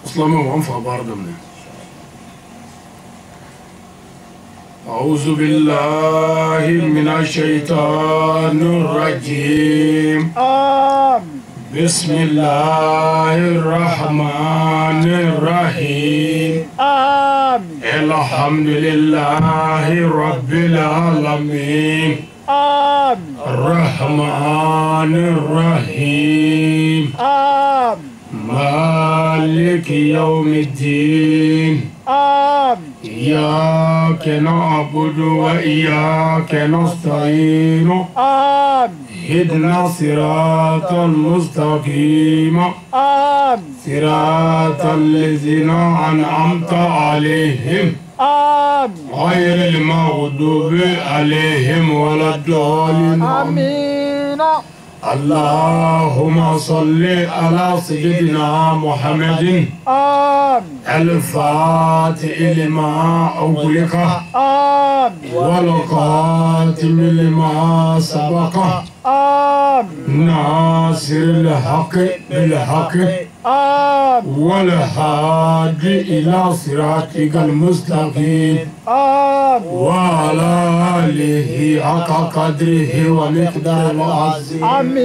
Silamɛw an fa baara daminɛ. أعوذ بالله من الشيطان الرجيم. آمين. بسم الله الرحمن الرحيم. آمين. الحمد لله رب العالمين. آمين. الرحمن الرحيم. آمين. مالك يوم الدين. آمين. إياك نعبد وإياك نستعين. آمين. اهدنا الصراط المستقيم. آمين. صراط الذين أنعمت عليهم. آمين. غير المغضوب عليهم ولا الضالين. آمين. اللهم صل على سيدنا محمد. آمين. الفاتح لما أغلق. آمين. والخاتم لما سبق. آمين. ناصر الحق بالحق. آمين. والهادي إلى صراطك المستقيم. آمين. وعلى آله حق قدره ومقداره العظيم. آمين.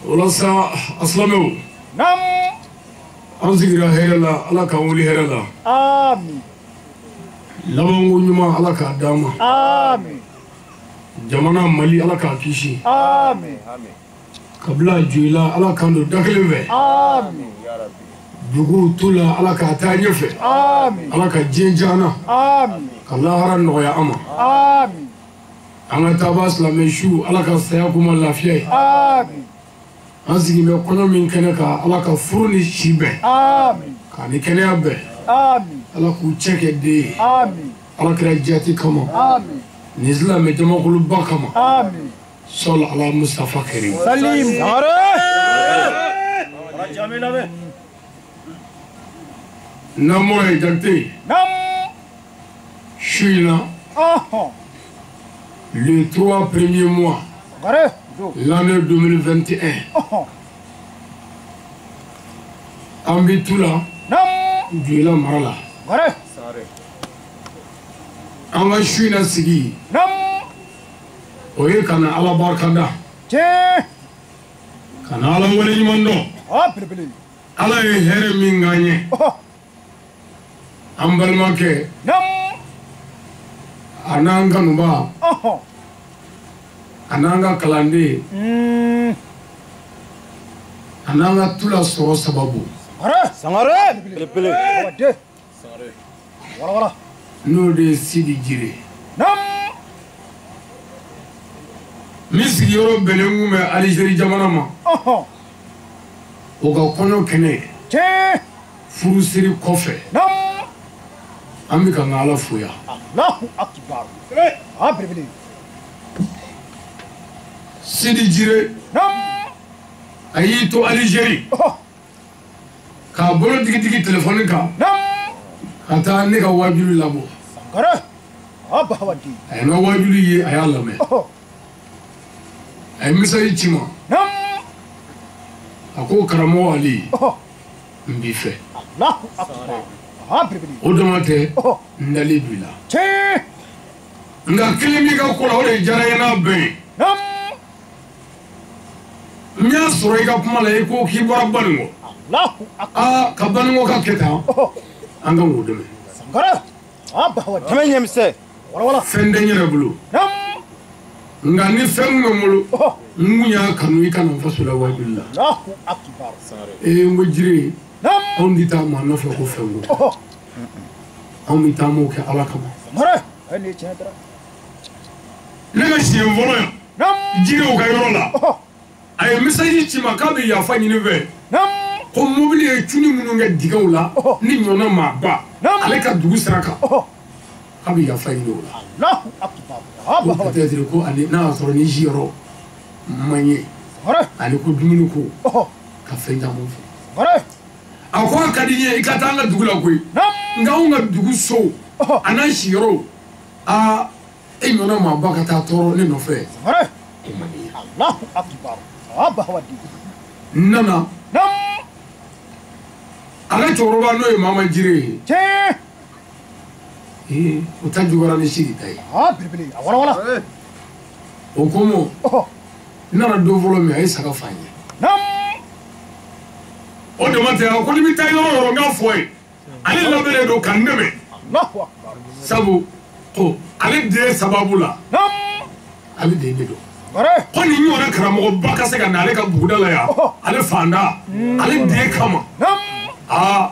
Walasa asilamɛw. Naam. An sigira hɛrɛ la, Ala k'an wuli hɛrɛ la. Amin. Labanko ɲuman Ala k'a d'an ma. Amin. Jamana Mali Ala k'a kisi. Amin. Kabila Joyila Ala k'an don da kelen fɛ. Amin. Duguw tu la Ala k'a taa ɲɛfɛ. Amin. Ala ka diɲɛ diya an na. Amin. Ka lahara nɔgɔya an ma. Amin. An ka taaba silamɛ su Ala ka saya k'u ma lafiya ye. Amin. An sigilen bɛ kɔɲɔ min kɛnɛ kan Ala ka furu ni si bɛn. Amin. K'a ni kɛnɛya bɛn. Amin. Ala k'u cɛ kɛ den ye. Amin. Ala kɛra jati kama. Amin. Nin silamɛ jamakuluba kama. Amin. Sɔli ala Mustafa Karim. Salim. N'an bɔra yen Jakite. Naam. Su in na. Ɔhɔn. Le 3 premiers mois. Gare. L'année 2021. Ɔhɔn. An bɛ tu la. Naam. Joyila mara la. Gare. An ka su in na sigi. Naam. O ye ka na Ala barikada. Tiɲɛ. Ka na Ala waleɲuman dɔn. A belebele. Ala ye hɛrɛ min k'an ye. Ɔhɔn. An balimakɛ. Naam. A n'an kanuba. Ɔhɔn. A n'an ka kalanden. A n'an ka tu la sɔrɔ sababu. Gare. Sangare. Belebele. Awa. Wala wala. N'o de ye Sidi Jire. Naam. Min sigiyɔrɔ bɛnnen kun bɛ Alizeri jamana ma. Ɔhɔn. O ka kɔɲɔ kɛnɛ. Tiɲɛ. Furusiri kɔfɛ. Naam. An bɛ ka n ka Ala fo yan. Allahu akbar. A belebele. Sidi Jire. Naam. A y'i to Alizeri. Ɔhɔn. K'a bolo digidigi telefɔni kan. Naam. Ka taa ne ka wajulu labɔ. Sangare. A bahawadi. A ye n ka wajulu ye, a y'a lamɛn. Ɔhɔn. A ye message ci n ma. Naam. A ko karamɔgɔ Ali. Ɔhɔn. N b'i fɛ. Allahu akbar. A belebele. O dama tɛ. Ɔhɔn. N dalen b'i la. Tiɲɛ. Nka kelen b'i ka ko la, o de diyara n ye n'a bɛɛ ye. Naam. N y'a sɔrɔ i ka kuma la, i ko k'i bɔra Banikɔ. Allahu akbar. Aa ka Banikɔ ka kɛ tan. Ɔhɔn. An kan k'o dɛmɛ. Sangare. A bahawadi. Tɛmɛ ɲɛmisɛn. Wala wala. Fɛn tɛ n yɛrɛ bolo. Naam. Nka ni fɛn kun bɛ n bolo. Ɔhɔn. N kun y'a kanu i ka na n faso la wajuli la. Allahu akbar. Ee n ko Jire. Naam. Anw tɛ taa maa nɔfɛ ko fɛn ko. Ɔhɔn. Anw bɛ taa m'o kɛ Ala kama. Sangare. A ye nin ye tiɲɛ dara. Ne ka siɲɛ fɔlɔ yan. Naam. Jirew ka yɔrɔ la. Ɔhɔn. A ye message ci n ma k'a bɛ yafa ɲini n fɛ. Naam. Ko mobili ye cuni minnu kɛ dingɛw la. Ɔhɔn. Ni ɲɔgɔnna maa ba. Naam. Ale ka dugu sira kan. Ɔhɔn. K'a bɛ yafa ɲini o la. Allahu akbar. A Ko bahawadi. peut-être ko ale n'a y'a sɔrɔ ni siyɔrɔ man ɲɛ. Sangare. Ani ko dumuni ko. Ɔhɔn. Ka fɛn caman fɔ. Sangare. A ko a ka di n ye i ka taa an ka dugu la koyi. Naam. Nka anw ka dugu sow. Ɔhɔn. A n'an siyɔrɔw. Aa E ɲɔgɔnna maaba ka taa tɔɔrɔ ne nɔfɛ. O man di. Allahu akbar. N nana. A ka cɛkɔrɔba n'o ye Mama Jire ye. Tiɲɛ. Ee o ta juguyara ni Sidi ta ye. Belebele a walawala. O ko n ma. N nana don fɔlɔ min a ye saga fa n ye. O de ma tɛ a ko ni bɛ taa yɔrɔ o yɔrɔ n k'a fɔ ye. Ale labɛnnen don ka n dɛmɛ. Sabu ko ale den sababu la. Ale den de don. Ko nin ɲɔgɔnna karamɔgɔba ka se ka na ale ka buguda la yan. Ale fanda. Ale den kama. Aa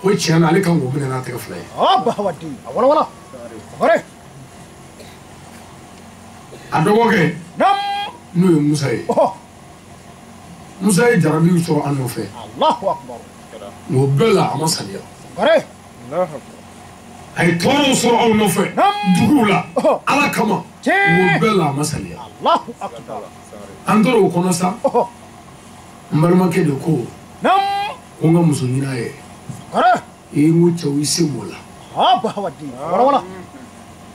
o tiɲɛ na ale kan k'o minɛ n'a tɛgɛ fila ye. A dɔgɔkɛ n'o ye Musa ye. Musa ye jarabiw sɔrɔ an nɔfɛ. Nka o bɛɛ la a ma saliya. A ye tɔɔrɔw sɔrɔ aw nɔfɛ duguw la Ala kama. Nka o bɛɛ la a ma saliya. An tora o kɔnɔ sa. N balimakɛ de ko. Ko n ka muso ɲini a ye. Ee n ko cɛw i se b'o la. N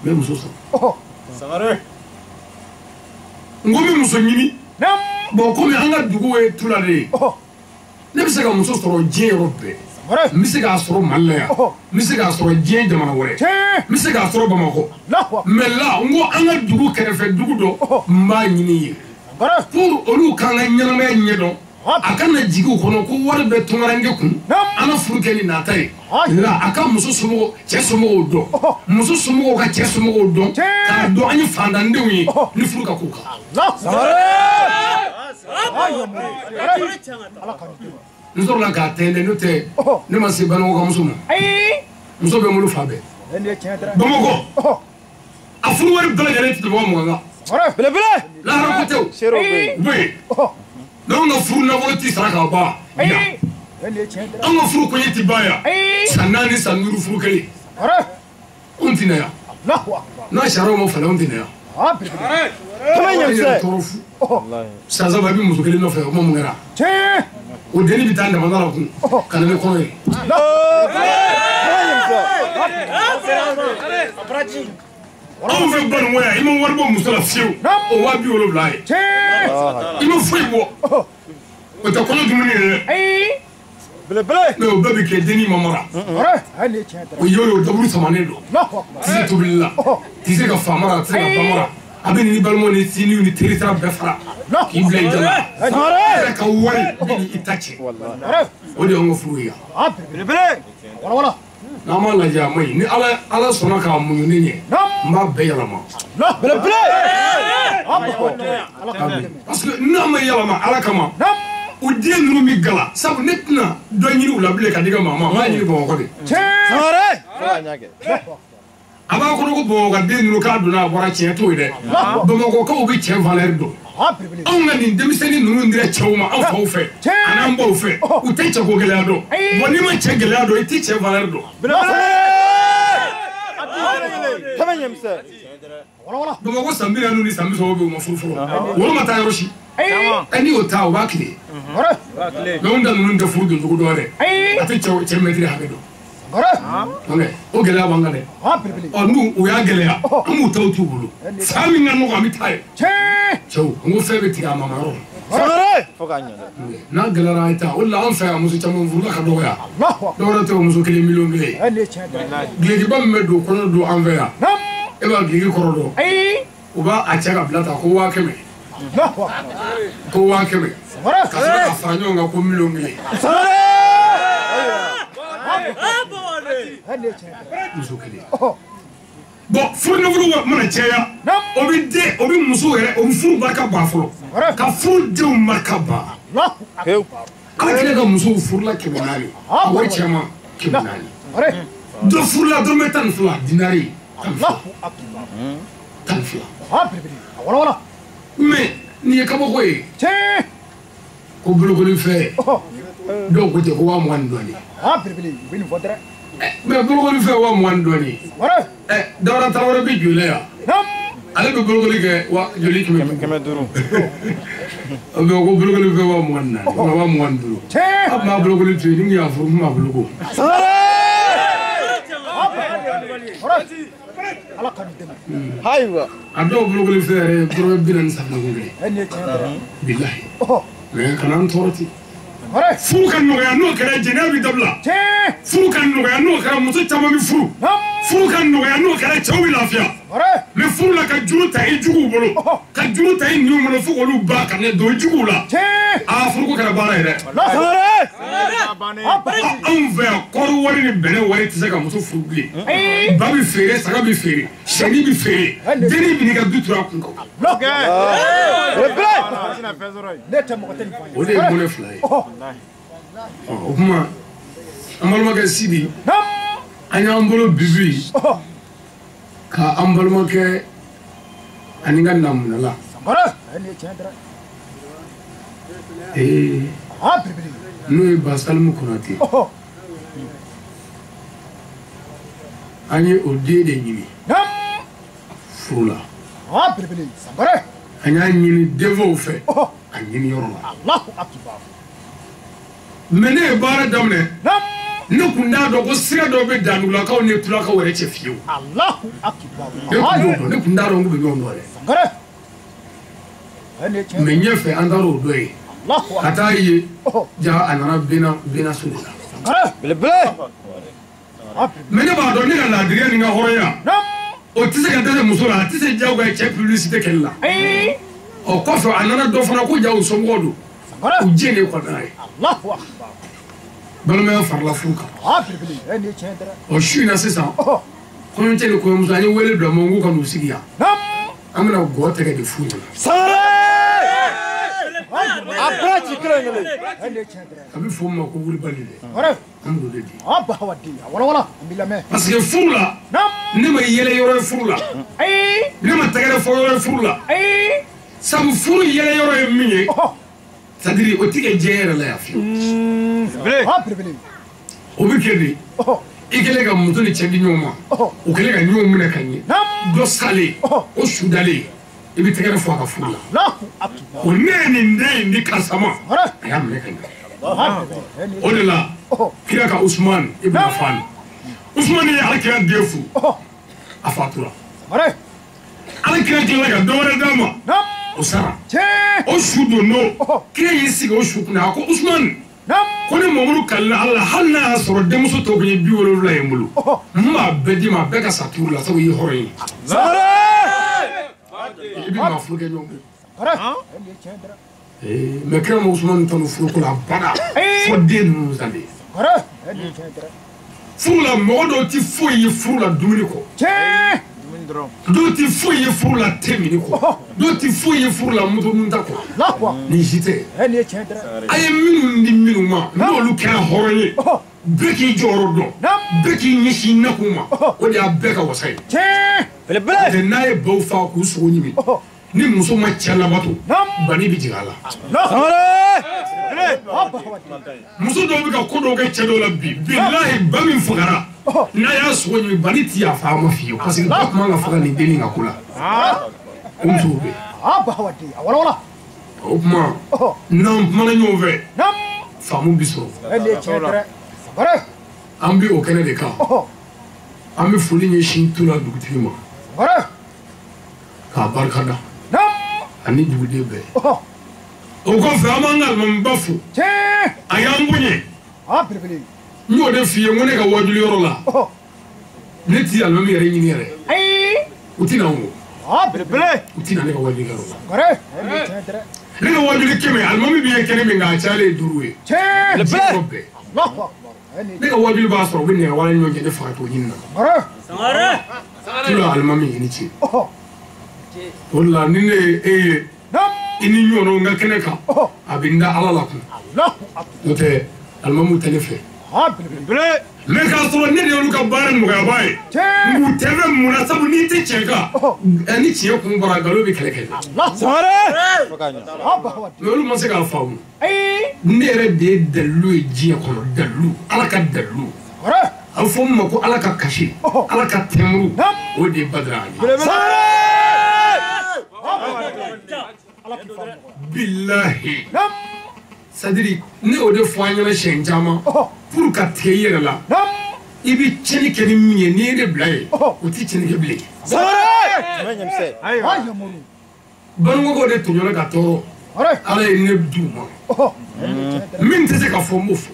bɛ muso sɔrɔ. N ko n bɛ muso ɲini. Bon komi an ka dugu ye Tula de ye. Ne bɛ se ka muso sɔrɔ diɲɛ yɔrɔ bɛɛ. N bɛ se k'a sɔrɔ Mali la yan. N bɛ se k'a sɔrɔ diɲɛ jamana wɛrɛ. N bɛ se k'a sɔrɔ Bamakɔ. Mais là n ko an ka dugu kɛrɛfɛ dugu dɔ n b'a ɲini yen. Pour olu k'an ka ɲɛnamaya ɲɛdɔn. A kana jigin u kɔnɔ ko wari bɛ tunkaranke kun an ka furu kɛ ni nata ye la a ka muso somɔgɔw cɛ somɔgɔw dɔn muso somɔgɔw ka cɛ somɔgɔw dɔn k'a dɔn an ye fantandenw ye ni furu ka k'u kan. N sɔrɔla k'a tɛntɛn n'o tɛ ne ma se Banikɔ ka muso ma muso bɛ n bolo fan bɛɛ Bamakɔ a furu wari bɛɛ lajɛlen tɛ tɛmɛ 20 kan. Lahara ko tɛ o u bɛ yen. N'anw ka furu nafolo ti sara k'a ban yan anw ka furu kɔɲɛ ti ban yan san 4 san 5 furu kelen anw ti na yan n'a sariyaw ma falen anw ti na yan. Tɔɔrɔ fu san 3 i bɛ muso kelen nɔfɛ o ma mun kɛra o denni bɛ taa damada la kun ka na ni kɔnɔ ye. Anw fɛ Banikɔ yan i ma wari bɔ muso la fiyewu o 70,000 ye i ma foyi bɔ o tɛ kɔnɔ dumuni ye dɛ mais o bɛɛ bɛ kɛ denni ma mara o ye o daburu samanen don tɛ se tobili la tɛ se ka fa mara tɛ se ka ba mara a bɛ n'i balimaw ni siniw ni teri sira bɛɛ fara k'i bila i da la e yɛrɛ ka wari bɛ ni i ta cɛ o de y'anw ka furu ye yan. N'an m'a lajɛ a ma ɲi ni Ala sɔnna k'a muɲu ne ɲɛ n b'a bɛɛ yɛlɛma. Parce que n'a ma yɛlɛma Ala kama o den ninnu bɛ gala sabu ne tɛna dɔ ɲini u la bilen ka di ka maa ma n b'a ɲini Bamakɔ de. A b'a kɔnɔ ko Bamakɔ ka den ninnu k'a donna a bɔra tiɲɛ t'o ye dɛ Bamakɔkaw bɛ cɛ valeur dɔn. Anw ka nin denmisɛnnin ninnu dira cɛw ma an faw fɛ an'an baw fɛ u tɛ cɛko gɛlɛya dɔn bon n'i ma cɛ gɛlɛya dɔn i tɛ cɛ valeur dɔn. Bamakɔ san 40 ni san 30 bɛ u ma furu fɔlɔ olu ma taa yɔrɔ si ɛ n'i y'o ta o b'a tile mais anw ta ninnu tɛ furu don cogo dɔn dɛ a tɛ cɛ mɛtiri hakɛ dɔn. O gɛlɛya b'an kan dɛ ɔ n'u o y'a gɛlɛya an b'u taw t'u bolo san min ka nɔgɔ an bɛ taa yen cɛw n ko fɛn bɛ tigɛ a mama yɔrɔ n'a gɛlɛyara an ye taa o de la an fɛ yan muso caman furula ka dɔgɔya dɔwɛrɛ tɛ o muso 1 miliyɔn 1 dulokiba min bɛ don kɔnɔ don an fɛ yan e b'a duloki kɔrɔ dɔn u b'a a cɛ ka bila ta ko 100,000 ko 100,000 ka sɔrɔ ka fara ɲɔgɔn kan ko miliyɔn 1. Muso kelen bon furu nafolo mana caya o bɛ den o bɛ muso yɛrɛ o bɛ furu barika ban fɔlɔ ka furu denw barika ban Ala kɛlen ka musow furula 400 a wari cɛman 400 dɔ furula dɔrɔmɛ 12 dinari 12 mais nin ye kabako ye ko bolokoli fɛ dɔw ko ten ko 20,000 ni dɔɔnin. Mais bolokoli fɛ 20,000 ni dɔɔnin. Dawuda Tarawele bɛ joli la yan ale bɛ bolokoli kɛ wa joli 500. Mais ko bolokoli fɛ 24,000 25,000. A tun b'a bolokoli to yen ni n y'a furu n b'a boloko. Ala ka nin dɛmɛ. Ayiwa. A dɔw bolokoli fɛn yɛrɛ ye dɔrɔmɛ 40 safunɛ kun kelen. Nin ye tiɲɛ dɛ. Bilahi. Mais kana n tɔɔrɔ ten. Sangare. Furu ka nɔgɔya n'o kɛra jɛnɛya bɛ dabila. Tiɲɛ. Furu ka nɔgɔya n'o kɛra muso caman bɛ furu. Naam. Furu ka nɔgɔya n'o kɛra cɛw bɛ lafiya. Sangare. Mais furu la ka juru ta i juguw bolo. Ka juru ta i ninw bolo fo k'olu ba ka ne don i juguw la. Tiɲɛ. Aa furuko kɛra baara ye dɛ. Sangare. Anw fɛ yan kɔɔri wari ni bɛnɛ wari tɛ se ka muso furu bilen. Ba bɛ feere, saga bɛ feere, sɛni bɛ feere, denni bɛ n'i ka du turu a kun kan. Ne tɛ mɔgɔ tɛ nin fɔ n ye. O de ye bolo fila ye. O kuma an balimakɛ Sidi, an y'an bolo bibi ka an balimakɛ ani n ka namunala. Sangare. Nin ye tiɲɛ dɛ. Ee. Belebele. N'o ye Basalimu Konate. An ye o den de ɲini. Furu la. Belebele. Sangare. An y'a ɲini denfaw fɛ. A ɲini yɔrɔ la. Alahu akibaru. Mais ne ye baara daminɛ. Ne kun t'a dɔn ko sira dɔ bɛ Danugulakaw ni Tulakaw yɛrɛ cɛ fiyewu. Alahu akibaru. Ne kun t'o dɔn, ne kun t'a dɔn k'u bɛ ɲɔgɔn dɔn dɛ. Sangare. Nin ye tiɲɛ. Mais ɲɛfɛ an taara o dɔ ye. Alahu Ka taa ye. Ja a nana Bena so de la. Sangare. Belebele. Mais ne b'a dɔn ne ka laadiriya ni n ka hɔrɔnya. O tɛ se ka dɛsɛ muso la, a tɛ se diyagoya cɛ publicité kɛli la. Ɔ kɔfɛ a nana dɔ fana ko ja u somɔgɔw don. Sangare. U jɛn de ye kɔnɔna ye. Alahu akibaru. Balimaya farala furu kan. Belebele. Nin ye tiɲɛ dɛ. Ɔ su in na sisan. Kɔɲɔcɛ ni kɔɲɔmuso an ye wele bila mɔgɔw k'u ka n'u sigi yan. An bɛna gɔ tɛgɛ de f'u ɲɛna. Sangare. A bɛɛ ci kelen kelen. Nin ye tiɲɛ dɛ. A bɛ fɔ o ma ko wulibali dɛ. Sangare. An b'o de di. Bahawaden a walawala an b'i lamɛn. Parce que furu la. Ne ma yɛlɛ yɔrɔ ye furu la. Ne ma tɛgɛrɛ fɔ yɔrɔ ye furu la. Sabu furu yɛlɛ yɔrɔ ye min ye. C'est à dire o ti kɛ diɲɛ yɛrɛ la yan fiyewu. Belebele. O bɛ kɛ de. I kɛlen ka muso ni cɛ di ɲɔgɔn ma. O kɛlen ka ɲɔgɔn minɛ ka ɲɛ. Dɔ salen. O su dalen. I bɛ tɛgɛrɛ fɔ a ka furu la. O ne ye nin den in di karisa ma. A y'a minɛ ka ɲɛ. O de la kira ka Usumani ibn Affan. Usumani ye Ala kira den furu. A fatura. Ala kira tilala ka dɔ wɛrɛ d'a ma. O sara. O su don n'o. Kira y'i sigi o su kunna a ko Usumani. Ko ne Mamadu kalila Ala la hali n'a y'a sɔrɔ denmuso tɔw kun ye 70 ye n bolo. N b'a bɛɛ d'i ma a bɛɛ ka sa turu la sabu i ye hɔrɔn ye. I bɛ maa furu kɛ ɲɔgɔn fɛ. Mais kira ma Usumani tanu furuko la abada fo den ninnu salen. Furu la mɔgɔ dɔw ti foyi ye furu la dumuni kɔ. Dɔw ti foyi ye furu la te minni kɔ. Dɔw ti foyi ye furu la moto nunta kɔ. Nin si tɛ. A ye minnu di minnu ma n'olu kɛra hɔrɔn ye. Bɛɛ k'i jɔyɔrɔ dɔn. Bɛɛ k'i ɲɛsin nakun ma. O de y'a bɛɛ ka wasa ye. Belebele. N'a ye baw fa k'u sogo ɲimi. Ni muso ma cɛ labato, bani bɛ jigin a la. Muso dɔw bɛ ka ko dɔw kɛ cɛ dɔw la bi. Bilahi ba min fagara. N'a y'a sogo ɲimi bani ti yafa a ma fiyewu. Parce que ba tun man ka faga nin dennin ka ko la. O musow bɛ yen. O kuma n'an kumana ɲɔgɔn fɛ. Faamu bi sɔrɔ. An bɛ o kɛnɛ de kan. An bɛ foli ɲɛsin Tula dugutigi ma. K'a barika da. Ani duguden bɛɛ. O kɔfɛ an b'an ka alimamiba fo. A y'an bonya. N y'o de f'i ye n ko ne ka wajuli yɔrɔ la. Ne ti alimami yɛrɛ ɲini yɛrɛ. U ti na n ko. U ti na ne ka wajuli yɔrɔ la. Ne ka wajuli 100 alimami bɛ ye kɛnɛ min kan a cayalen ye 5 ye. Yɔrɔ bɛɛ. Ne ka wajuli b'a sɔrɔ u bɛ nɛgɛ wala ni ɲɔgɔn cɛ ne faga t'o ɲini na. Tula alimami i ni ce. O de la ni ne ye e ye i ni ɲɔgɔnnaw n ka kɛnɛ kan a bɛ n da Ala la kun. N'o tɛ alimamiw tɛ ne fɛ. Mais k'a sɔrɔ ne de y'olu ka baara nɔgɔyabaa ye. U tɛ fɛ mun na sabu n'i tɛ tiɲɛ kan ni tiɲɛ kun bɔra nkalon bɛ kɛlɛ kɛ. Mais olu ma se k'a faamu. Ne yɛrɛ de ye dalilu ye diɲɛ kɔnɔ dalilu Ala ka dalilu. A bɛ fɔ min ma ko Ala ka kasi Ala ka tɛmuru o de ye Badara Ali. Bilahi. C'est-à-dire ne y'o de fɔ an ɲɛna siɲɛ caman pour ka tigɛ i yɛrɛ la. I bɛ tiɲɛni kɛ ni min ye n'i ye ne bila yen o tɛ tiɲɛni kɛ bilen. Banikɔkaw de tɔɲɔna ka tɔɔrɔ. Ala ye ne d'u ma. Min tɛ se ka fɔ n b'o fɔ.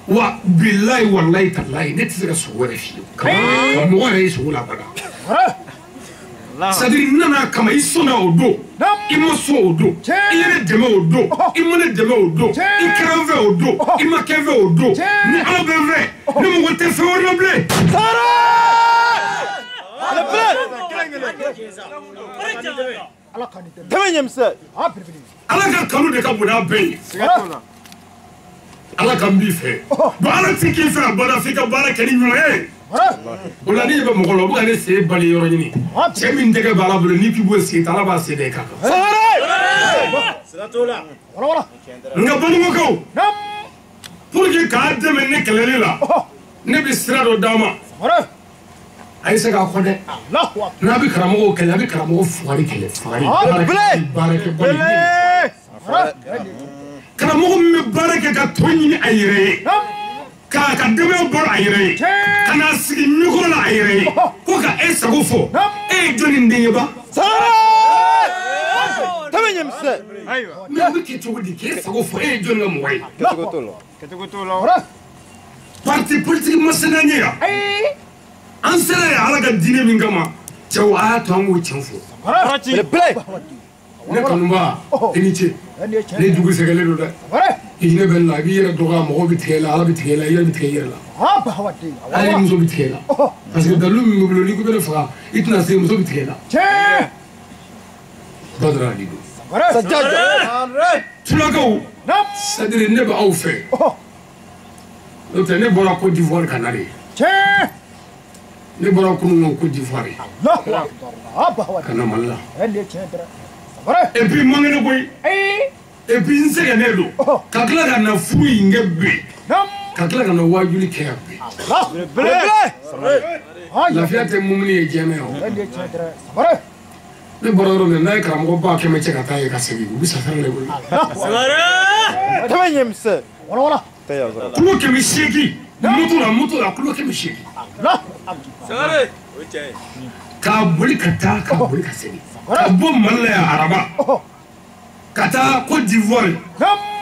Wa bilayi walayi talayi ne tɛ se ka sogo wɛrɛ fiyewu. Ka mɔgɔ yɛrɛ ye sogo la abada. C'est-à-dire n nana kama i sɔnna o don i ma sɔn o don i ye ne dɛmɛ o don i ma ne dɛmɛ o don i kɛra n fɛ o don i ma kɛ n fɛ o don ni Ala bɛ n fɛ ne mago tɛ fɛn wɛrɛ la bilen. Ala ka kanu de ka bon n'a bɛɛ ye. Ala ka n b'i fɛ bon Ala ti k'i fɛ a bada f'i ka baara kɛ ni ɲuman ye. O la n'i bɛ mɔgɔ la o bɛ ka ne sen bali yɔrɔ ɲini cɛ min tɛgɛ b'a la bolo n'i k'i b'o sen ta Ala b'a sen da i kan. Nka balimakaw pour que k'a dɛmɛ ne kɛlɛli la ne bɛ sira dɔ d'a ma a ye se k'a kɔ dɛ n'a bɛ karamɔgɔw kɛlɛ a bɛ karamɔgɔ fugari kɛlɛ fugari baarakɛbali karamɔgɔ min bɛ baara kɛ ka tɔ ɲini a yɛrɛ ye. K'a ka denbaya bɔ a yɛrɛ ye ka n'a sigi mikoro la a yɛrɛ ye ko ka e sago fɔ e ye jɔnni den ye ba. Mais o bɛ kɛ cogo di k'e sago fɔ e ye jɔnni ka mɔgɔ ye. Parti politique ma se n'an ye yan an sera yan Ala ka diinɛ min kama cɛw a y'a to an k'o tiɲɛ fɔ. Ne kanuba i ni ce ne dugu sɛgɛlen don dɛ. I hinɛ bɛ ne la i b'i yɛrɛ dɔgɔya mɔgɔw bɛ tigɛ i la Ala bɛ tigɛ i la i yɛrɛ bɛ tigɛ i yɛrɛ la hali muso bɛ tigɛ i la parce que dalilu min b'i bolo n'i ko bɛ ne faga i tɛna se muso bɛ tigɛ i la. Badara Ali don. Tulakaw c'est-à-dire ne bɛ aw fɛ n'o tɛ ne bɔra Côte d'Ivoire ka na de. Ne bɔra kunun Côte d'Ivoire ka na Mali la. Et puis man kɛnɛ koyi. Et puis n sɛgɛnnen don ka tila ka na furu in kɛ bi ka tila ka na waajuli kɛ yan bi. Lafiya tɛ mumuni ye diɲɛ mɛn o. Ne bɔra yɔrɔ min na n'a ye karamɔgɔ ba 100 cɛ ka taa yen ka segin u bɛ safɛrɛ de bolo. Kulo 800 moto la kulo 800. K'a boli ka taa k'a boli ka segin ka bɔ Mali la yan araba. Ka taa Côte d'Ivoire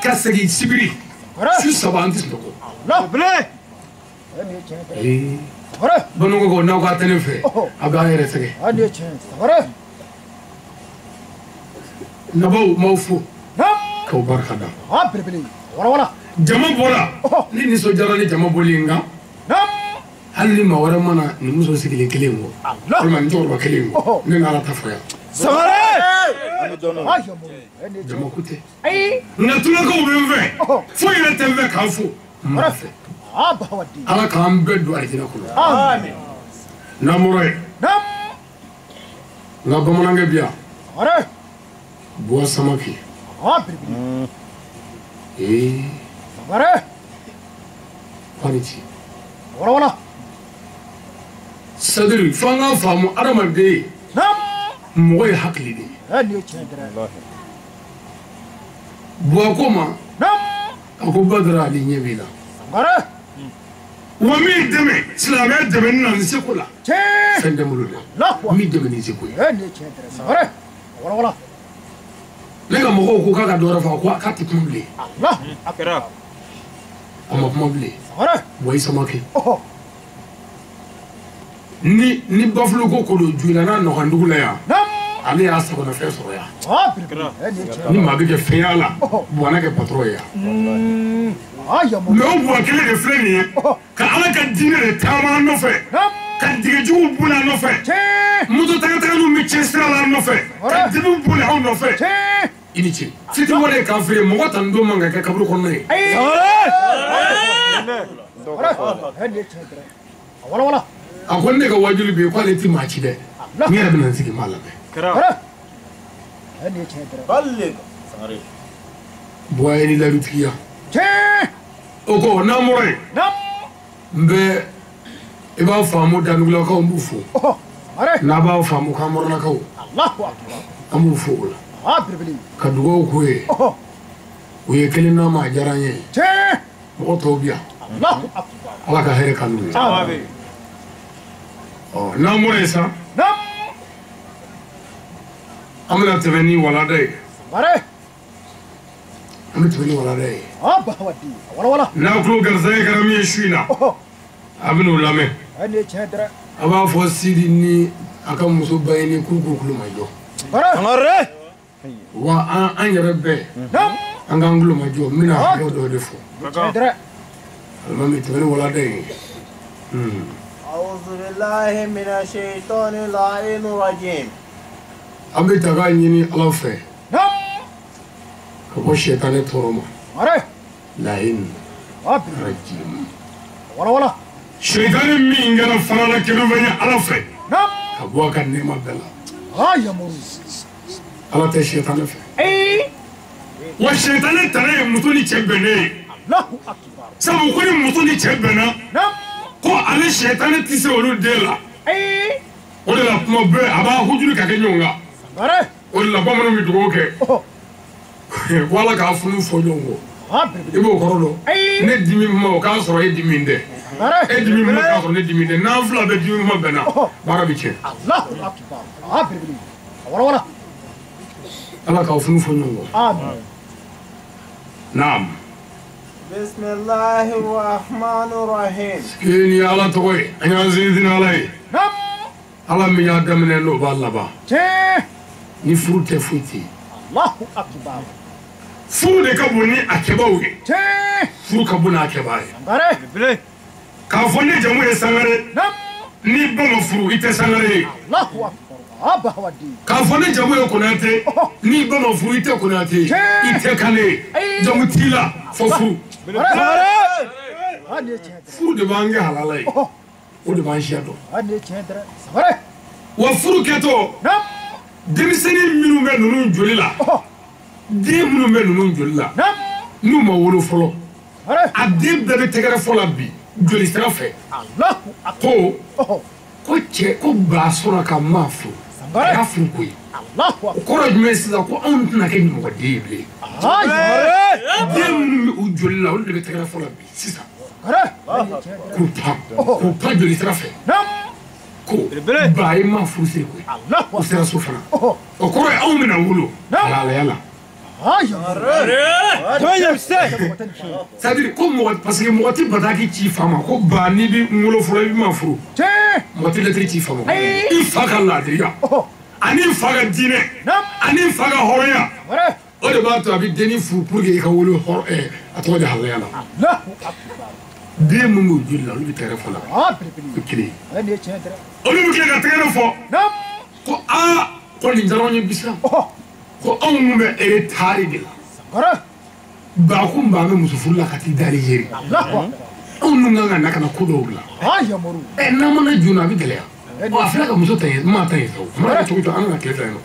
ka segin Sibiri su 3 an tɛ sunɔgɔ. Bamananw ko n'aw k'a tɛ ne fɛ a bɛ an yɛrɛ sɛgɛn. Nabaw m'aw fo k'aw barika da. Jama bɔra ne nisɔndiyara ni jama bɔli ye nka hali ni maa wɛrɛ ma na nin muso sigilen kelen kɔ walima nin cɛkɔrɔba kelen kɔ ne n'Ala ta fɔ yan. Jama ko tɛ nka tulakaw bɛ n fɛ foyi yɛrɛ tɛ n fɛ k'an fo n b'a fɛ Ala k'an bɛɛ don alijinɛ kɔnɔ. N'an bɔra yen n ka bamanankɛ bi yan Buwa Samake. K'ani ce. C'est-à-dire f'an k'a faamu adamaden mɔgɔ ye hakili de ye. Buwa ko ma a ko Badara Ali ɲɛ b'i la. Wa min dɛmɛ silamɛya dɛmɛni na n seko la fɛn tɛ n bolo dɛ min dɛmɛ ni n seko ye. Ne ka mɔgɔw ko k'a ka dɔ wɛrɛ fɔ a ko k'a tɛ kuma bilen. A ma kuma bilen. Wa i Samake. Ni Bafulu ko don ju la n'a nɔgɔndugu la yan ale y'a sagonafɛn sɔrɔ yan. Ni maa bɛ kɛ fɛn y'a la Buwa n'a kɛ patron ye yan. Mais o Buwa kelen de filɛ nin ye ka Ala ka diinɛ de taama an nɔfɛ ka digijuguw boli an nɔfɛ moto tagataganinw bɛ cɛ sira la an nɔfɛ ka dibiw boli aw nɔfɛ. I ni ce. Fitiriwale ye kafiri ye mɔgɔ tan don man ka kɛ kaburu kɔnɔna ye. A ko ne ka wajuli bɛ yen k'ale ti maa ci dɛ n yɛrɛ bɛna n sigi n b'a lamɛn. Buwa ye ni ladutigiya. O ko n'an bɔra yen n bɛ i b'a faamu Danugulakaw n b'u fo n'a b'a faamu Kamɔrɔlakaw an b'u fo o la ka dugawu k'u ye u ye kelen n'a ma a diyara n ye mɔgɔ tɔw bi yan. Ala ka hɛrɛ k'an n'u ye. Ɔ n'an bɔra yen sa, an bɛna tɛmɛ ni walanda ye. An bɛ tɛmɛ ni walanda ye. N'aw tulo garisɛgɛ kɛra min ye su in na, a bɛ n'o lamɛn. A b'a fɔ Sidi ni a ka muso ba ye ni k'u k'u tulo majɔ. Wa an yɛrɛ bɛɛ, an k'an tulo majɔ, n bɛna hakɛ dɔw de fɔ. Alimami tɛmɛ ni walanda ye. An bɛ taga ɲini Ala fɛ ka bɔ sɛtanɛ tɔɔrɔ ma. Lahin rajim. Sɛtanɛ min kɛra farala kɛnɛfɛn ye Ala fɛ ka bɔ a ka nɛɛma bɛɛ la. Ala tɛ sɛtanɛ fɛ. Wa sɛtanɛ tana ye muso ni cɛ bɛnnen ye. Sabu ko ni muso ni cɛ bɛnna ko ale sɛtanɛ tɛ se olu den la. O de la kuma bɛɛ a b'a hujuru ka kɛ ɲɔgɔn kan. O de la bamananw bɛ dugawu kɛ ko Ala k'a funu fɔ ɲɔgɔn kɔ. I b'o kɔrɔ dɔn. Ne dimi kuma o k'a sɔrɔ e dimi tɛ. E dimi kuma k'a sɔrɔ ne dimi tɛ. N'an fila bɛɛ dimi kuma bɛnna, baara bɛ tiɲɛ. Ala k'aw funu fɔ ɲɔgɔn kɔ. Naam. K'i ni Ala tɔgɔ ye, an y'an sinsin Ala ye. Ala min y'a daminɛ n'o b'a laban. Ni furu tɛ foyi tɛ yen. Furu de ka bon ni a kɛbaaw ye. Furu ka bon n'a kɛbaa ye. K'a fɔ ne jamu ye Sangare, n'i ba ma furu i tɛ Sangare ye. K'a fɔ ne jamu ye Konate, n'i ba ma furu i tɛ Konate ye, i tɛ Kane ye, jamu t'i la fo furu. Furu de b'an kɛ halala ye. O de b'an siya dɔn. Wa furu kɛtɔ, denmisɛnnin minnu bɛ ninnu joli la, den minnu bɛ ninnu joli la, n'u ma wolo fɔlɔ, a den bɛɛ bɛ tɛgɛrɛ fɔ la bi joli sira fɛ. Ko ko cɛ ko ba sɔrɔ ka maa furu, a y'a furu koyi. O kɔrɔ ye jumɛn ye sisan? Ko anw tɛna kɛ ɲɔgɔnden ye bilen. Den minnu bɛ u joli la, olu de bɛ tɛgɛrɛ fɔ la bi sisan. K'u pan joli sira fɛ. Ko ba ye maa furu siri koyi. O sera so fana. O kɔrɔ ye anw bɛna wolo halalaya la. C'est-à-dire ko mɔgɔ, parce que mɔgɔ tɛ bataki ci fa ma ko ba n'i bɛ n wolo fɔlɔ i bɛ ma furu. Mɔgɔ tɛ lɛtiri ci fa ma. I fa ka laadiriya ani fa ka diinɛ ani fa ka hɔrɔnya, o de b'a to a bɛ dennin furu pour que i ka wolo hɔrɔn a tɔgɔ de halalaya la. Den min b'o joli la, olu bɛ tɛgɛrɛ fɔ la. O kelen. Olu bɛ tila ka tɛgɛrɛ fɔ ko aa ko nin diyara anw ye bi sa. Ko anw mun bɛ eretari de la. Ba ko n ba bɛ muso furu la ka t'i da Alizeri. Anw dun kan ka na ka na ko dɔw bila. Ɛ n'an mana joona a bɛ gɛlɛya. Ɔ a filɛ ka muso ta yen, maa ta yen sa o. A mana kɛ cogo o cogo an ka tile fila in nɔ.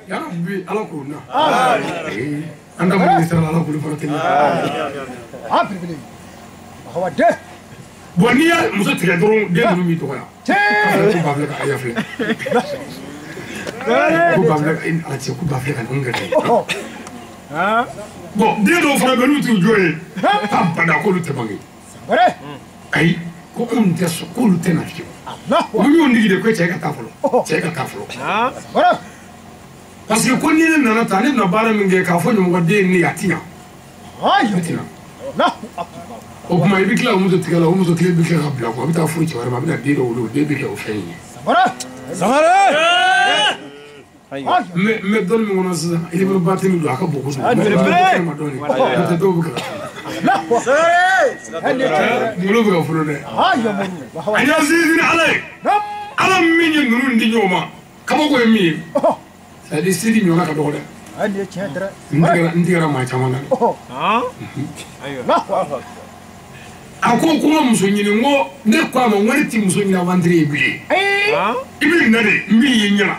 Yarabi Ala k'o na. An ka mun sera Ala k'olu fana teliya. Bon n'i ye muso tigɛ dɔrɔn den ninnu b'i dɔgɔya. Ko ba filɛ ka aya filɛ. Ko ba filɛ ka ala cɛ ko ba filɛ ka ninnu kɛ. Bon den dɔw fana bɛ n'u t'u jɔ ye. K'a bada k'olu tɛ bange. Ayi ko anw tɛ sɔn k'olu tɛ na fiyewu. U y'o nigi de ko cɛ ka taa fɔlɔ. Cɛ ka taa fɔlɔ. Parce que ko ni ne nana tan ne bɛna baara min kɛ k'a fɔ ɲɔgɔnden ne a ti ɲa. A ti ɲa. O tuma i bɛ tila o muso tigɛ la, o muso kelen bɛ tila ka bila kɔ, a bɛ taa furu cɛ wɛrɛ ma, a bɛna den dɔ wolo, o den bɛ kɛ o fɛn ye. N bɛ dɔnni min kɔnɔ sisan, i bɛ batini don a ka bon kojugu. N bɛ dɔɔni, n'o tɛ dɔw bɛ ka kunkolo bɛ ka funu dɛ. A y'a sinsin Ala ye, Ala min ye ninnu di ɲɔgɔn ma, kabako ye min ye. C'est-à-dire Sidi ɲɔgɔnna ka dɔgɔ dɛ. N tigɛra maa caman na. A ko ko n ka muso ɲini, n ko ne ko a ma n ko ne tɛ muso ɲini aventure ye bilen. I bɛ na de, n b'i ye ɲɛ la.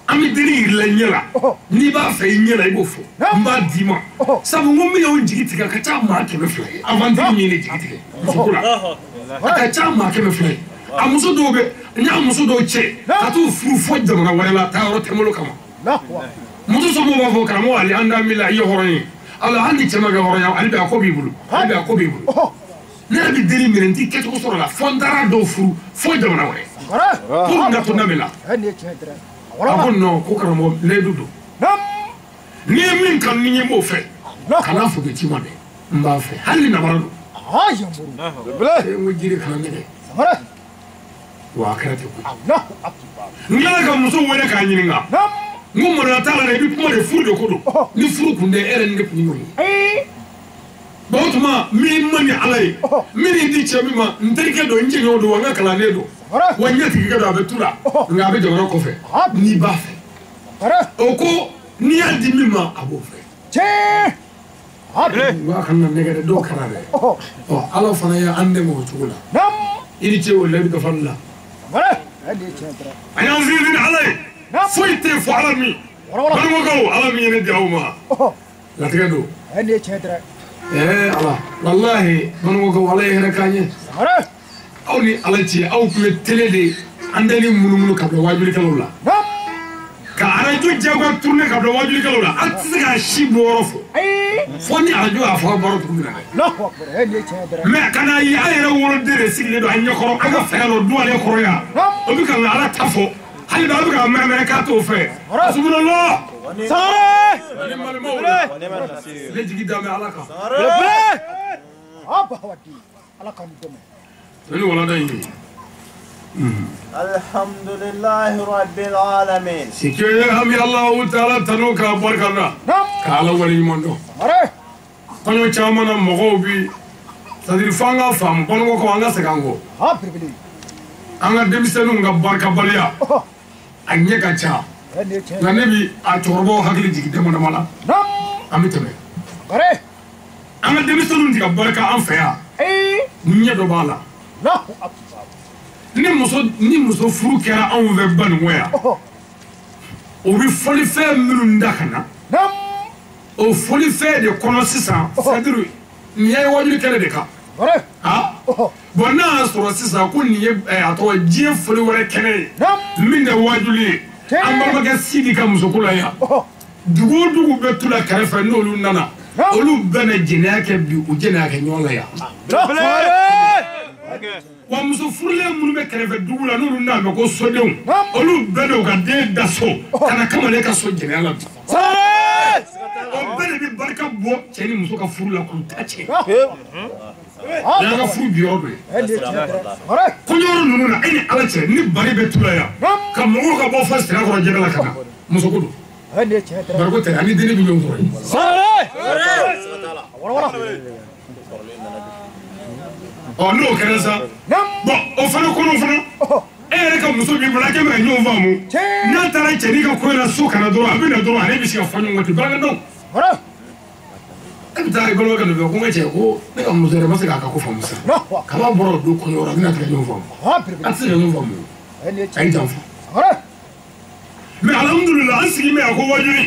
An bɛ denni yir'i la ɲɛ la. N'i b'a fɛ i ɲɛ la i b'o fɔ. N b'a d'i ma. Sabu n ko min y'anw jigi tigɛ a ka ca maa 200 ye. Aventure min ye ne jigi tigɛ musoko la. A ka ca maa 200 ye. A muso dɔw bɛ, n y'a muso dɔw cɛ ka t'u furu fo jamana wɛrɛ la taayɔrɔ tɛ n bolo kama. Muso somɔgɔw b'a fɔ karamɔgɔ Ali an da min la i ye hɔrɔn ye. Ala hali ni cɛ ma kɛ hɔrɔn ye hali bi a ko b'i bolo hali bi a ko b'i bolo. Ne yɛrɛ bɛ denni minɛ n ti kɛcogo sɔrɔ la fo n taara dɔw furu fo jamana wɛrɛ. Pour n ka to na la. A ko non ko karamɔgɔ layidu don. N'i ye min kanu ni n b'o fɛ. Kana fɔ k'i ci ma dɛ. N b'a fɛ hali ni namara don. N ko jiri kana nɛgɛ. Wa a kɛra ten koyi. N tilala ka muso wele k'a ɲininka. N ko maloya t'a la dɛ i bɛ kuma de furu de ko don. Ni furu kun tɛ e yɛrɛ ni ne kun ye ɲɔgɔn ye. Bon o tuma min man di Ala ye min ni di cɛ min ma n terikɛ don n jɛɲɔgɔn don wa n ka kalanden don wa n ɲɛtigikɛ don a bɛ tu la nka a bɛ jamana kɔfɛ n'i b'a fɛ. O ko n'i y'a di min ma a b'o fɛ. Wa kana nɛgɛ dɛ dɔw kɛra dɛ. Ɔ Ala fana ye an dɛmɛ o cogo la. I ni ce o layidu dafali la. An y'an sinsin ni Ala ye. Foyi tɛ fɔ Ala min. Balimakɛw Ala min ye ne di aw ma. Latigɛ don. Ala walahi balimakɛw Ala ye hɛrɛ k'an ye. Aw ni Ala cɛ aw tun bɛ télé de an tɛ ni munumunu ka bila waajulikɛlaw la. Ka arajo jagoya tourner ka bila waajulikɛlaw la an tɛ se k'a si bɔ yɔrɔ fɔ. Fo ni arajo y'a fɔ aw bɔra dugu min na dɛ. Mais ka n'a ye an yɛrɛ woloden de sigilen don an ɲɛkɔrɔ an ka fɛɛrɛ dɔ du ale kɔrɔ yan. O bɛ ka na Ala ta fɔ. Hali bi a bɛ ka mɛrɛmɛrɛ k'a t'o fɛ. Hasubunallah. Sangare. Ne balimaw ne jigi da bɛ Ala kan. Ni walanda in ye. Alhamdulillahi rabbil alamin. Sikeye an bɛ Alahu taala tanu k'a barika da. K'a Ala waleɲuman dɔn. Kɔɲɔ caman na mɔgɔw bi c'est à dire f'an ka faamu balimakaw an ka segin an kɔ. An ka denmisɛnninw ka barikabaliya a ɲɛ ka ca. Nka ne bi a cɛkɔrɔbaw hakili jigin dama dama la. An bɛ tɛmɛ. An ka denmisɛnninw ti ka barika an fɛ yan. Ɲɛ dɔ b'a la. Ni muso furu kɛra anw fɛ Banikɔ yan, o bɛ fɔlifɛn minnu da ka na, o fɔlifɛn de kɔnɔ sisan, c'est à dire nin ye wajuli kɛnɛ de kan. Bon n'a y'a sɔrɔ sisan ko nin ye a tɔgɔ diɲɛ fɔli wɛrɛ kɛnɛ ye min tɛ wajuli ye, an balimakɛ Sidi ka musoko la yan, dugu o dugu bɛ tu la kɛrɛfɛ n'olu nana, olu bɛɛ na jɛnɛya kɛ bi u jɛnɛya kɛ ɲɔgɔn la yan. Wa muso furulen minnu bɛ kɛrɛfɛ dugu la n'olu n'a mɛn ko sodenw, olu bɛɛ de ka den da so ka na kamalen ka so jɛnɛya la bi. O bɛɛ de bɛ barika bɔ cɛ ni muso ka furu la k'u ta cɛ. N'an ka furu bi yɔrɔ dɔ ye. Kɔɲɔyɔrɔ ninnu na e ni Ala cɛ ni bari bɛ tu la yan ka mɔgɔw ka bɔ fɔ Sirakɔrɔ jɛgɛ la ka na muso ko don. Bariko tɛ ani denni bɛ ɲɔgɔn sɔrɔ yen. Ɔ n'o kɛra sa bon o fana kɔnɔ fana e yɛrɛ ka muso b'i bolo a kɛ bɛ ka ɲɔgɔn faamu n'a taara cɛnin ka ko in na so kana dɔrɔn a bɛ na dɔrɔn ale bɛ se ka fɔ ɲɔgɔn kɔ ten baarakɛdenw e bɛ taa i balimakɛ nɔfɛ ko n ka cɛ ko ne ka muso yɛrɛ ma se k'a ka ko faamu sisan kaba bɔra o don kɔɲɔyɔrɔ a bɛna tigɛ ɲɔgɔn faamu a tɛ se ka ɲɔgɔn faamu a y'i janfa mais alhamdulilah an sigi bɛ yan ko wajuli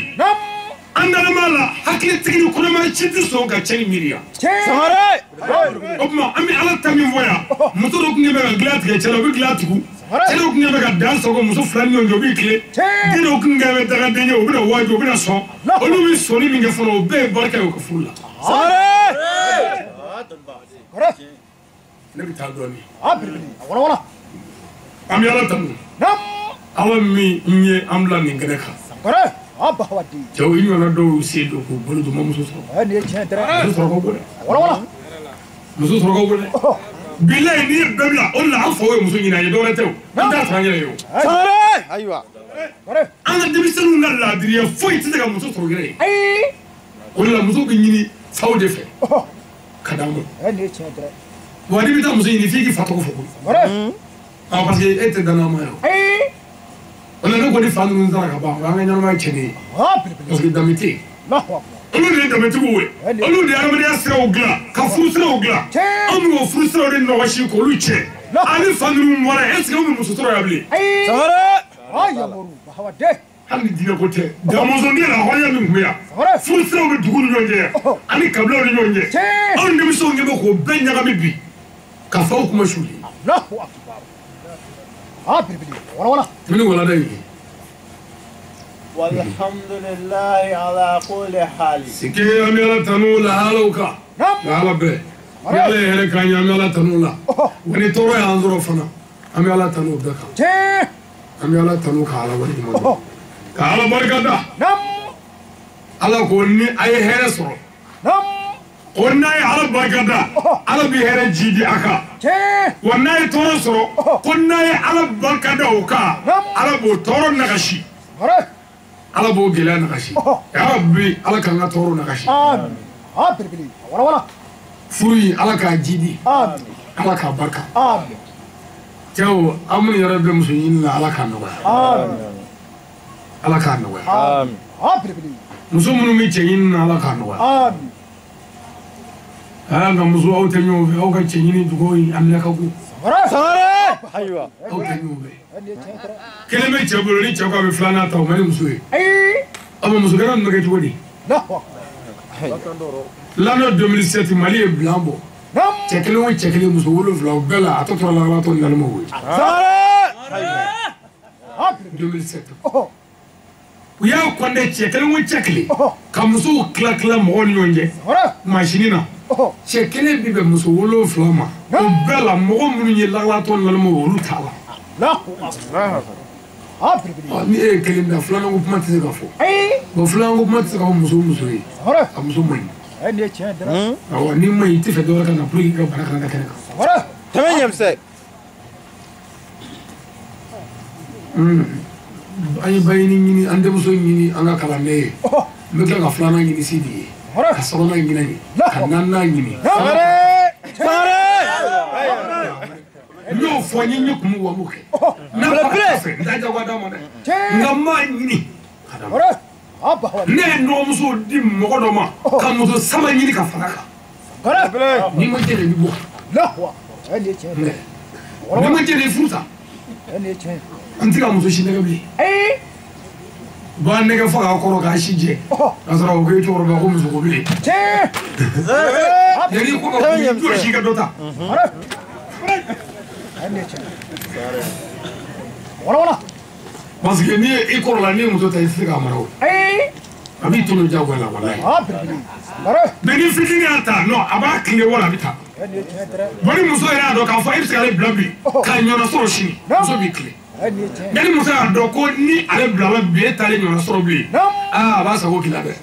an dalen b'a la hakilitigi ni kɔnɔmaya ci tɛ sɔn ka cɛ ni miiri yan. O tuma an bɛ Ala ta min fɔ yan muso dɔ tun bɛ ka dilan tigɛ cɛ la o bɛ dilan tugu cɛ dɔw tun bɛ ka dan sago muso fila ni ɲɔgɔn cɛ o b'i tilen den dɔw tun bɛ dagaden ye o bɛna waaju o bɛna sɔn olu bɛ sɔnni min kɛ fɔlɔ o bɛɛ ye barika ye o ka furu la. Ne bɛ taa dɔɔnin. An bɛ Ala tanu Ala min ye an bila nin kɛnɛ kan. Cɛw i ɲɔgɔnna dɔw y'u sen don k'u bolo don ma muso sɔrɔ. Muso sɔrɔ ka go dɛ. Muso sɔrɔ ka go dɛ. Bilayi n'i ye bɛɛ bila o de la an faw ye muso ɲini an ye dɔwɛrɛ tɛ o. An t'a sɔrɔ an yɛrɛ ye o. An ka denmisɛnninw ka laadiriya foyi tɛ se ka muso sɔrɔ yɛrɛ ye. O de la muso bɛ ɲini faw de fɛ ka d'an ma. Wa n'i bɛ taa muso ɲini f'i k'i fa tɔgɔ fɔ koyi. Parce que e tɛ danaya ma ye o. O la ne kɔni fa ninnu sara ka ban o y'an ka ɲɛnamaya tiɲɛnen ye. Parce que danbe tɛ yen. Olu de ye danbetigiw ye. Olu de ye adamadenya siraw dilan ka furu siraw dilan. Anw bɛ k'o furu siraw de nɔgɔsi k'olu tiɲɛ. Ani fa ninnu bɔra yen est ce que anw bɛ muso sɔrɔ yan bilen. Hali ni diinɛ ko tɛ. Damɔzɔnden la hɔrɔnya min tun bɛ yan. Furu siraw bɛ dugu ni ɲɔgɔn cɛ ani kabilaw ni ɲɔgɔn cɛ. Anw denmisɛnw ɲɛ bɛ k'o bɛɛ ɲagami bi ka faw kuma su ye. Tɛmɛni walanda in ye. والحمد لله على كل حال. سكي أميرة تنولا هالوكا. لا بي. يلا هلك أني أميرة تنولا. وني توري أنظر فنا. أميرة تنو دكا. أميرة تنو كعلى ولي مدو. كعلى بركة ده. الله كوني أي هرسرو. قلنا يا على بركة ده. على بيهر جدي أكا. ونا يتورسرو. قلنا يا على بركة ده وكا. على بو تورو نغشي. على بو جلا نغشي. يا ربي على كنا تورو نغشي. آمين. آمين. ولا ولا. فري على كجدي. آمين. على كبركة. آمين. جو أمن يا رب المسلمين على كنوع. آمين. على كنوع. آمين. آمين. مسلمون ميتين على كنوع. آمين. أنا مسلم أو تنيو أو كتشيني تقولي أملاك أبو. سارة. أيوة. أو تنيو كلمة تقولي تقول بفلانة أو ماني مسلم. أي. أما مسلم كنا نقول تقولي. لا. l'année 2007 مالي بلامبو. تكلم تكلم مسؤول في الأوبلا أتطلع على طول الموج. سارة. 2007. ويا كنا تكلم تكلم. كمسو كلا كلا مغني ماشينينا. تكلم بيبي مسؤول في الأما. أوبلا مغني لا طول الموج تعالى. لا. ني كلمة فلان وما تزعفو. وفلان وما تزعفو مسؤول مسؤول. مسؤول مين؟ أو ني ما يتفق دورك أنا بريك أنا كنا كنا. تمام يمسك. أي بيني ني عند مسؤول ني أنا كلامي. مثل فلان ني سيدي. كسرنا ني كنانا ني. N'o fɔ n ye n ye kun wa m'o kɛ. N'a b'a fɛ n t'a jagoya d'a ma dɛ. Nka n b'a ɲini ka d'a ma. Ne ye nɔgɔmuso di mɔgɔ dɔ ma ka muso saba ɲini ka fara a kan. N'i ma jɛn i bɛ bɔ. N'i ma jɛn i furu sa. An tɛ ka muso si nɛgɛ bilen. Ba nɛgɛ fo k'a kɔrɔ k'a si jɛ. K'a sɔrɔ o ko e cɛkɔrɔba ko muso ko bilen. Yanni ko ka jɔ si ka dɔ ta. Parce que ni i kɔrɔla ni muso ta i tɛ se k'a mara o. A b'i tɔnɔ diyagoya la walayi. Mais ni fitinin y'a ta non a b'a tile wala a bɛ taa. Bon ni muso yɛrɛ y'a dɔn k'a fɔ e bɛ se k'ale bila bi k'a ɲɔgɔnna sɔrɔ sini muso b'i tile. Mais ni muso y'a dɔn ko ni ale bilala bi e t'ale ɲɔgɔnna sɔrɔ bilen aa a b'a sago k'i la dɛ.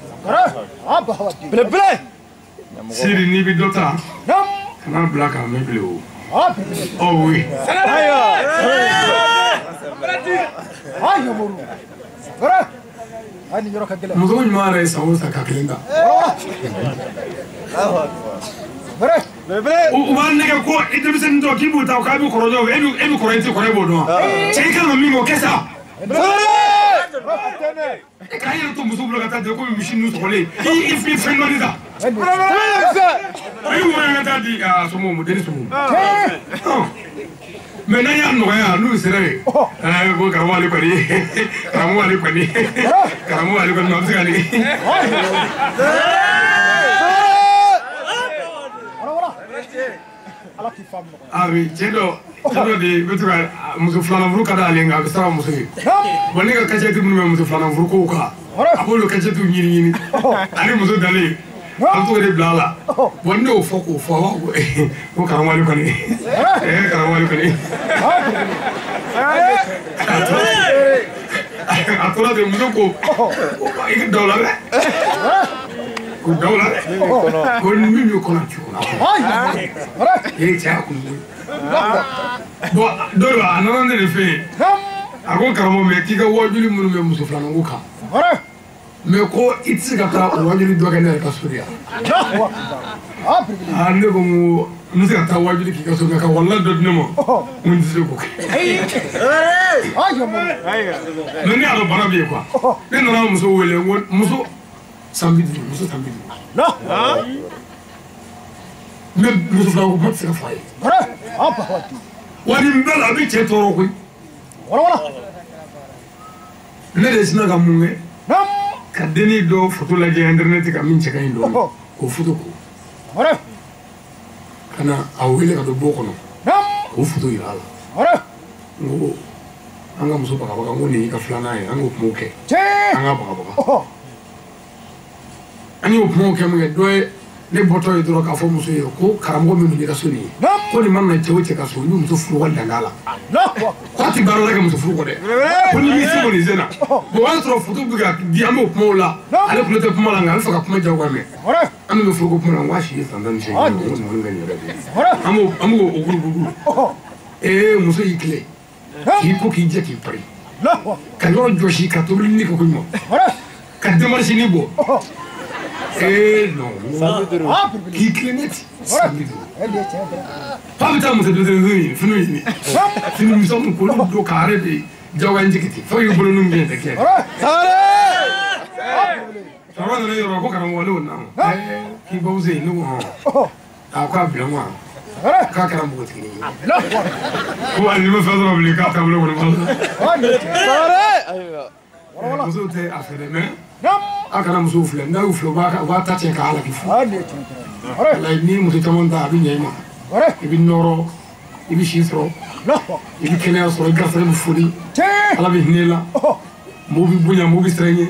Siri n'i bɛ dɔ ta kana bila k'a mɛn bilen o. Oh oui. Muso ɲuman yɛrɛ ye san o san ka kelen ta. U b'a nɛgɛ ko i denmisɛnnin tɔ k'i b'u ta k'a bɛ kɔrɔ dɔn e bɛ kɔrɔ i tɛ kɔrɔ e b'o dɔn. Cɛ i kan ka min kɛ o kɛ sa. E k'an yɛrɛ to muso bolo ka taa ten komi misi ninnu sɔgɔlen i fɛn dɔɔni ta. I wɛrɛ ka taa di a somɔgɔw ma denni somɔgɔw ma. Mais n'an y'a nɔgɔya n'u sera yen ko karamɔgɔ ale kɔni karamɔgɔ ale kɔni karamɔgɔ ale kɔni a bɛ se ka nin. A bɛ cɛ dɔ de bɛ to ka muso filanan furu ka d'ale ye nka a bɛ siran muso ye. Bon ne ka kasɛti minnu bɛ muso filanan furu kow kan a b'olu kasɛtiw ɲini ɲini ani muso dalen an t'o de bila a la. Bon ne y'o fɔ k'o fɔ a b'a fɔ ko karamɔgɔ ale kɔni karamɔgɔ ale kɔni. A tora ten muso ko i ka da o la dɛ. Ko da o la dɛ. Ko min b'i kɔnɔ a t'i kɔnɔ. E cɛ y'a kun koyi. Bon dɔ a nana ne de fɛ yen. A ko karamɔgɔ mais k'i ka wajuli minnu bɛ muso filanan ko kan. Mais ko i tɛ se ka taa o wajuli dɔ kɛ ne yɛrɛ ka so de yan. Aa ne ko n ko n bɛ se ka taa wajuli k'i ka so nka ka walahi dɔ di ne ma n ko n tɛ se k'o kɛ. Mais ne y'a dɔn bana bɛ yen quoi. Ne nana muso wele n ko muso san 50 muso san 50. Mais muso filanan ko kuma tɛ se ka fɔ a ye. Wa nin bɛɛ la a bɛ cɛ tɔɔrɔ koyi. Ne de sinna ka mun kɛ. Ka denni dɔ photo lajɛ internet kan min cɛ ka ɲi dɔɔni k'o photo ko ka na a wele ka don bon kɔnɔ k'o photo yira a la. N ko An ka muso bagabaga n ko nin y'i ka filanan ye an k'o kumaw kɛ an ka bagabaga an y'o kumaw kɛ mun kɛ dɔ ye ne bɔtɔ ye dɔrɔn k'a fɔ muso ye ko karamɔgɔ min bɛ ka so nin ye ko nin mana na cɛ o cɛ ka so ni muso furu wali dan t'a la k'a ti baara wɛrɛ kɛ muso furu kɔ dɛ ko ni m'i se kɔni sen na bon o y'a sɔrɔ foto bɛ ka di an b'o kumaw la ale kulo tɛ kuma la nka a bɛ fɛ ka kuma jagoya mɛn an bɛ furuko kuma la n ko a si ye san 18 ye n ko nin ka nin yɛrɛ de ye an b'o o guruguru ee muso y'i tilen k'i ko k'i jɛ k'i pari ka yɔrɔ jɔsi ka tobili ni kɛ ko ɲuman ka démarche ni bɔ. Eh non, k'i tilen ne ti 5 000. Fa bɛ taa muso denmisɛnnin ɲini finiw ɲini fini misɛnninw k'olu don k'a yɛrɛ de jagoya n jigi ten fo k'i bolo ninnu bɛɛ kɛ. Cɛkɔrɔba nana yɔrɔ ko karamɔgɔ ne ko naamu k'i bamuso ye ne ko hɔn a ko a bila n ma k'a kɛra npogotiginin ye ko hali n'i ma fɛn sɔrɔ bilen k'a taabolo kɔni b'a la. Musow tɛ a fɛ dɛ mais a kana musow filɛ n'a y'u filɛ u b'a ta tiɲɛ k'a halaki fu. Walayi ni muso caman ta a bɛ ɲɛ i ma i bɛ nɔrɔ i bɛ si sɔrɔ i bɛ kɛnɛya sɔrɔ i garisɛgɛ bɛ foni ala bɛ hinɛ i la mɔgɔw bɛ bonya mɔgɔw bɛ siran i ɲɛ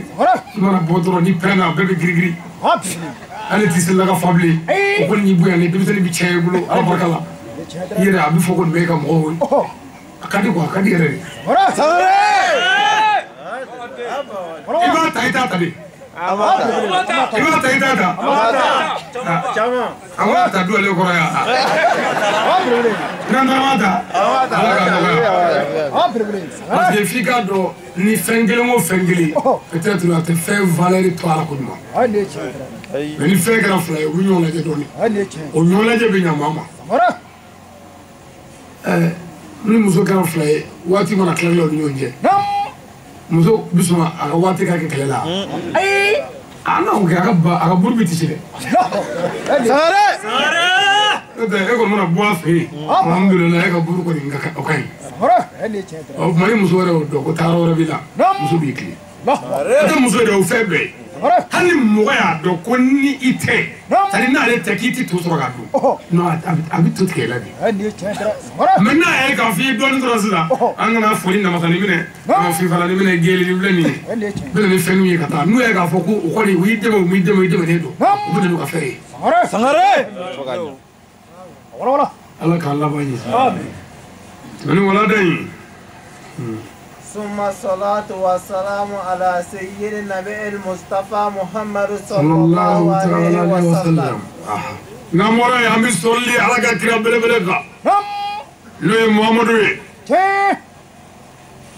i mana bɔ dɔrɔn ni pɛrɛnna a bɛɛ bɛ girigiri hali t'i selila ka fa bilen o kɔni y'i bonya ni denmisɛnnin bɛ caya i bolo ala barika la i yɛrɛ a bɛ fɔ ko nin bɛɛ ka mɔgɔw ye a ka di quoi a ka di yɛrɛ de. I b'a ta i t'a ta de. I b'a ta i t'a ta. A b'a ta du ale kɔrɔ yan. N'an taara b'a ta. Ala k'a nɔgɔya. Parce que f'i k'a dɔn ni fɛn kelen o fɛn kelen peut-être a tɛ fɛn valeur to a la ko ɲuman. Mais ni fɛn kɛra fila ye u bɛ ɲɔgɔn lajɛ dɔɔnin. O ɲɔgɔn lajɛ bɛ ɲa maa ma. Ni muso kɛra fila ye waati mana tila u ni ɲɔgɔn cɛ. Muso bɛ sɔn a ka waati ka kɛ kɛlɛ la. Ayi. A n'o kɛ a ka buru bɛ tisi dɛ. Sangare. N'o tɛ e kɔni mana bɔ a fɛ yen. Alhamdulilayi e ka buru kɔni o ka ɲi. O tuma ni muso yɛrɛ y'o dɔn ko taayɔrɔ wɛrɛ b'i la. Muso b'i tilen. O tɛ muso yɛrɛ o fɛn bɛɛ ye. Hali ni mɔgɔ y'a dɔn ko ni i tɛ. C'est-à-dire n'ale tɛ k'i tɛ to sɔrɔ k'a dun. Non a bɛ to tigɛ i la bi. Mais n'a ye k'a fɔ i ye dɔɔnin sɔrɔ sisan. An kana foli namasani minɛ. An fifalani minɛ geelini filɛ nin ye. Bɛ na ni fɛnw ye ka taa n'u ye k'a fɔ ko o kɔni u y'i dɛmɛ u m'i dɛmɛ i dɛmɛnen don. U bɛ na n'u ka fɛn ye. Sangare. Ala k'an laban ɲɛ. Ani walada in. ثم الصلاة والسلام على سيد النبي المصطفى محمد صلى الله عليه وسلم. نعم وراي عم يصلي على كرا بلا بلا لو محمد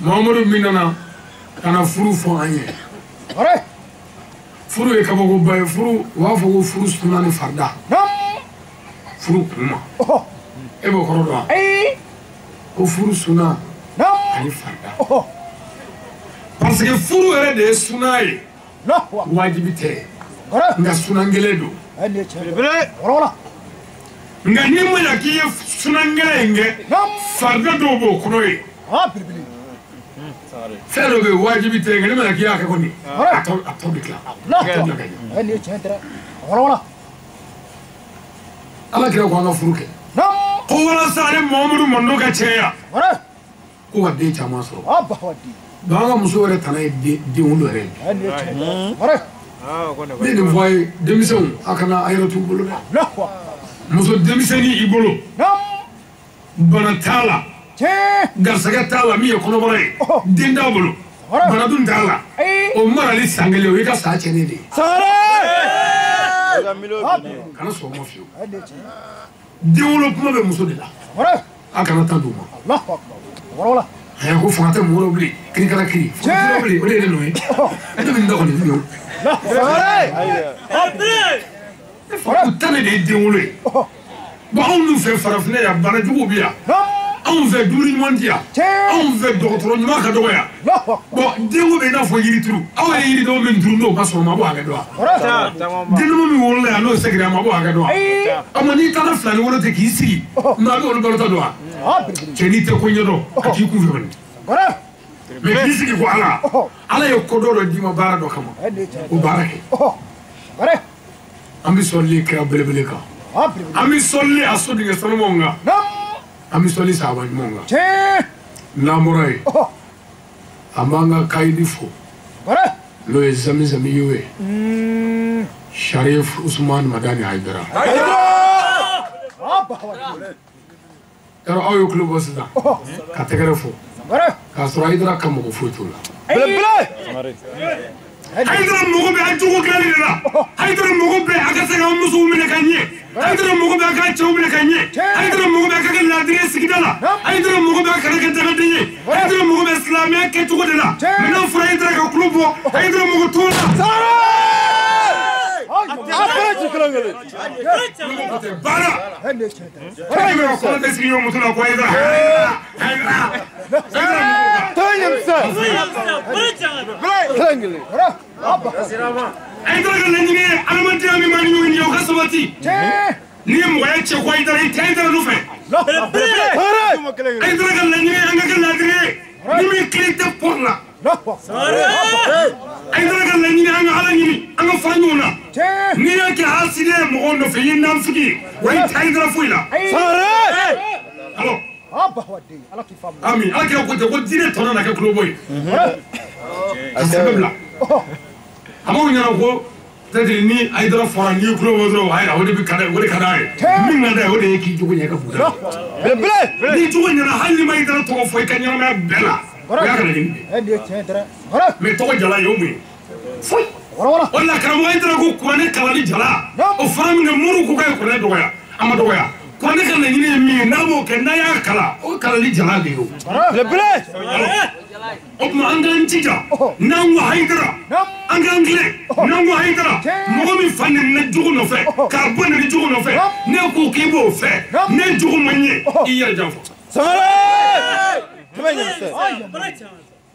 محمد مننا كان فرو فاني فرو يكبو باي فرو وافو فرو سنان فردا فرو كوما ايبو كورونا اي ko furu suna ani farida parce que furu yɛrɛ de ye suna ye wajibi tɛ nka sunan gɛlɛn don nka n'i ma ɲa k'i ye sunan gɛlɛn in kɛ farida dɔw b'o kɔnɔ ye fɛn dɔ bɛ yen wajibi tɛ nka n'i ma ɲa k'i y'a kɛ kɔni a tɔ bɛ tila a tɔ bɛ ka ɲɛ ala kira ko an ka furu kɛ ko walasa ale Muhamadu mando ka caya ko ka den caman sɔrɔ donc an ka muso yɛrɛ tana ye den wolo yɛrɛ ye ne nin fɔ a ye denmisɛnw a kana a yɛrɛ t'u bolo dɛ muso denmisɛnnin i bolo bana t'a la garisɛgɛ t'a la min ye kɔnɔbara ye den t'a bolo bana dun t'a la o marali san kelen o y'i ka sa tiɲɛnen de ye kana sɔn o ma fiyewu den wolo kuma bɛ muso de la a kana taa d'u ma ko fanga tɛ mɔgɔ bilen kiri kɛra kiri fanga tɛ bilen o de ye ne nɔ ye ne bɛ nin da kɔni fiyewu ne fa ko tan de ye den wolo ye bon anw dun fɛ farafinna yan bana juguw bɛ yan anw fɛ dumuni ɲuman tɛ yan anw fɛ dɔgɔtɔrɔ ɲuman ka dɔgɔ yan bon denko bɛ i n'a fɔ yirituru aw ye yiridenw min turu n'o ka sɔrɔ ma bɔ hakɛ dɔn wa denninw min wolola yan n'o seginna a ma bɔ hakɛ dɔn wa a ma n'i taara filani wolo ten k'i sigi nka a bɛ olu balota dɔn wa cɛ n'i tɛ ko ɲɛdɔn a k'i kun fɛ kɔni mais k'i sigi ko ala ala ye ko dɔ d'i ma baara dɔ kama o baara kɛ an bɛ sɔrɔli kira belebele kan an bɛ sɔrɔli a sodenkɛ sanumanw kan an bɛ sɔli sahaba ɲumanw kan n'an bɔra yen An b'an ka kayidi fo n'o ye Zamizami ye Sharif Usman Madani Haidara. Yɔrɔ aw ye kulo bɔ sisan ka tɛgɛrɛ fo k'a sɔrɔ Haidara ka mɔgɔ foyi t'o la. Haidara mago bɛ a jogo dilanni de la. Haidara mago bɛ a ka se k'an musow minɛ ka ɲɛ. Haidara mago bɛ a ka cɛw minɛ ka ɲɛ. Haidara mago bɛ a ka kɛ laadiri ye sigida la. Haidara mago bɛ a kana kɛ dagaden ye. Haidara mago bɛ silamɛya kɛcogo de la. Mais n'a fɔra Haidara ka kulo bɔ, Haidara mago t'o la. Baara. Kɔnɔ tɛ sigi ɲɔgɔn muso la ko Haidara. Haidara. Haidara ka laɲini ye adamadenya min b'an ni ɲɔgɔn cɛ o ka sabati. N'i ye mɔgɔya cɛ ko Haidara i tɛ Haidara nɔfɛ. Haidara ka laɲini ye an ka kɛ laadiri ye ni min kelen tɛ pɔri la. Haidara ka laɲini an ka Ala ɲini an ka fara ɲɔgɔn na. N'i y'a kɛ hasidi ye mɔgɔw nɔfɛ i ye nafigi ye wa i tɛ Haidara foyi la. Alors. Ami ala kira ko ten ko diinɛ tɔ nana kɛ kulobɔ ye. Ka sɛbɛn bila. A b'aw ɲɛna ko peut-être ni Haidara fɔra n'i ye kulobɔ dɔrɔn ayi o de bɛ ka d'a ye o de ka d'a ye. Min ka d'a ye o de ye k'i jogo ɲɛ i ka buguda la. N'i jogo ɲɛna hali n'i ma Haidara tɔgɔ fɔ i ka ɲɛnamaya bɛɛ la o y'a ka laɲini de ye. Mais tɔgɔ jala ye o mun ye? Foyi. O de la karamɔgɔ Haidara ko kuranɛ kalanni jala o fɔra min kɛ moriw ko k'a ye kuranɛ dɔgɔya a ma dɔgɔya. Kuranɛ ka laɲini ye min ye n'a b'o kɛ n'a y'a kalan o kalanli jala de ye o. O tuma an k'an jija n'an ko Haidara an k'an tilen n'an ko Haidara mɔgɔ min fa nɛnina jogo nɔfɛ k'a bɔ nɛni jogo nɔfɛ ne ko k'i b'o fɛ ne jogo ma ɲɛ i yɛrɛ janfa.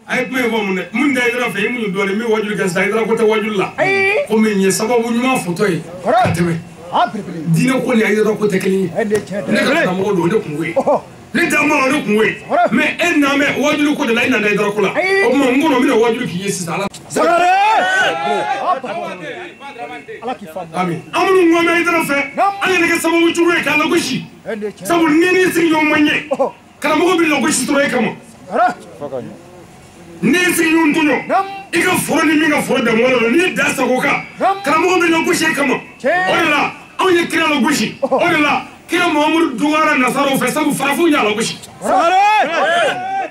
A ye kuma in fɔ mun dɛ mun tɛ Haidara fɛ i mun dɔɔnin min wajuli kɛ sisan Haidara ko tɛ wajuli la komi nin ye sababu ɲuman fɔtɔ ye ka tɛmɛ. Diinɛ ko ni Haidara ko tɛ kelen ye. Ne ka karamɔgɔ don o de kungo ye. Ne da ma o de kungo ye. Mais e nan bɛ wajuli ko de la e nana Haidara ko la. O tuma n kɔnɔ n bɛna wajuli k'i ye sisan ala. Ami an minnu ko an bɛ Haidara fɛ an kana kɛ sababu jugu ye k'a lagosi. Sabu ni n'i sigiɲɔgɔn ma ɲɛ karamɔgɔ bɛ lagosi dɔrɔn e kama. N'i sigiɲɔgɔn tɔɲɔ i ka foro ni min ka foro bɛn mɔgɔ dɔ la n'i da sago kan karamɔgɔ bɛ lagosi e kama. O de la anw ye kira lagosi. O de la kira Muhamadu dɔgɔyara nasaraw fɛ sabu farafinw y'a lagosi. I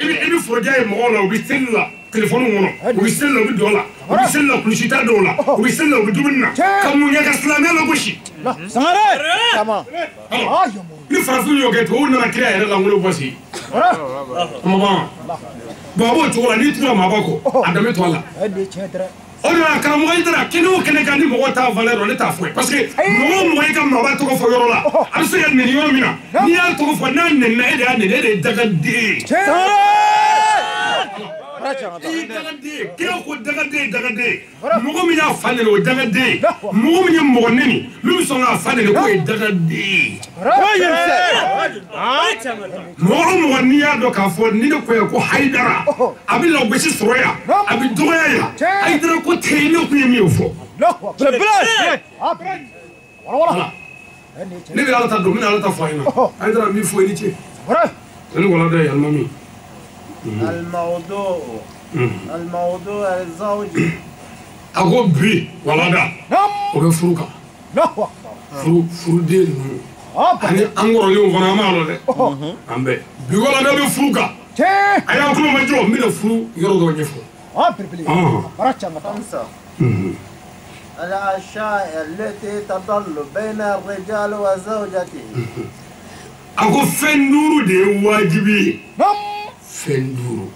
bɛ forodiya ye mɔgɔw la u bɛ seli la telefɔni kɔnɔ u bɛ seli la u bɛ dɔ la u bɛ seli la kulusi t'a dɔw la u bɛ seli la u bɛ dumuni na ka mun kɛ ka silamɛya lagosi. Ni farafinw y'o kɛ tubabuw nana kira yɛrɛ lankolon bɔ si. O ma ban bon a b'o cogo la n'i tugura maaba kɔ a danbe to a la. O de la karamɔgɔ Haidara kɛnɛ o kɛnɛ kan ni mɔgɔ t'a valeur dɔn ne t'a fɔ ye parce que mɔgɔ o mɔgɔ y'i ka maaba tɔgɔ fɔ yɔrɔ la a bɛ se ka nɛni yɔrɔ min na n'i y'a tɔgɔ fɔ n'a nɛnina e de y'a nɛni e de ye dagaden ye. I ye dagaden ye kira ko dagaden ye dagaden ye mɔgɔ min y'a fa nɛni o ye dagaden ye mɔgɔ min ye mɔgɔ nɛni min bɛ sɔn k'a fa nɛni k'o ye dagaden ye. Mɔgɔ o mɔgɔ n'i y'a dɔn k'a fɔ ni ne ko ye ko Haidara a bɛ lagosi sɔrɔ yan a bɛ dɔgɔya yan Haidara ko tɛ yen ne kun ye min fɔ. Ne bɛ Ala ta don n bɛna Ala ta fɔ a ɲɛna Haidara n b'i fo i ni ce. Ne walanda ye alimami. الموضوع الزوجي. A ko bi walanda o bɛ furu kan. Furuden ninnu ani an kɔrɔlenw fana an b'a lɔn dɛ. An bɛɛ bi walanda bɛ furu kan. A y'aw tulo majɔ n bɛna furu yɔrɔ dɔ ɲɛfɔ. الأشياء التي تضل بين الرجال وزوجته. A ko fɛn duuru de ye wajibi ye. Fɛn duuru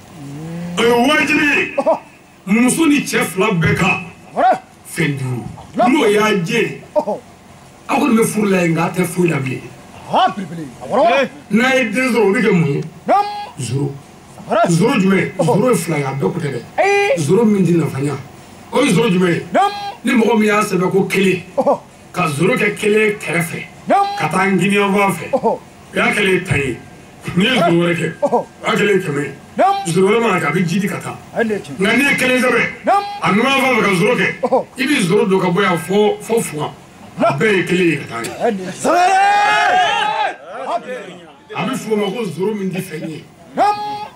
o ye wajibi ye muso ni cɛ fila bɛɛ kan fɛn duuru n'o y'a jɛ aw kɔni bɛ furu la yen nka a tɛ foyi la bilen. N'a ye den sɔrɔ o bɛ kɛ mun ye? Zoro. Zoro jumɛn? Zoro ye fila ye a bɛɛ ko tɛ dɛ. Zoro min tɛ nafa ɲa o ye zoro jumɛn ye? Ni mɔgɔ min y'a sɛbɛn ko kelen ka zoro kɛ kelen kɛrɛfɛ ka taa n giniyanfan fɛ o y'a kɛlen tan ye. N'i ye zoro wɛrɛ kɛ o y'a kɛlen 100 ye. Zoro wɛrɛ mana kɛ a bɛ ji di ka taa. Nka n'i ye kelen sɛbɛn a numan fan fɛ ka zoro kɛ i bɛ zoro don ka bɔ yan fo fugan a bɛɛ ye kelen ye ka taa ye. A bɛ f'o ma ko zoro min tɛ fɛn ye.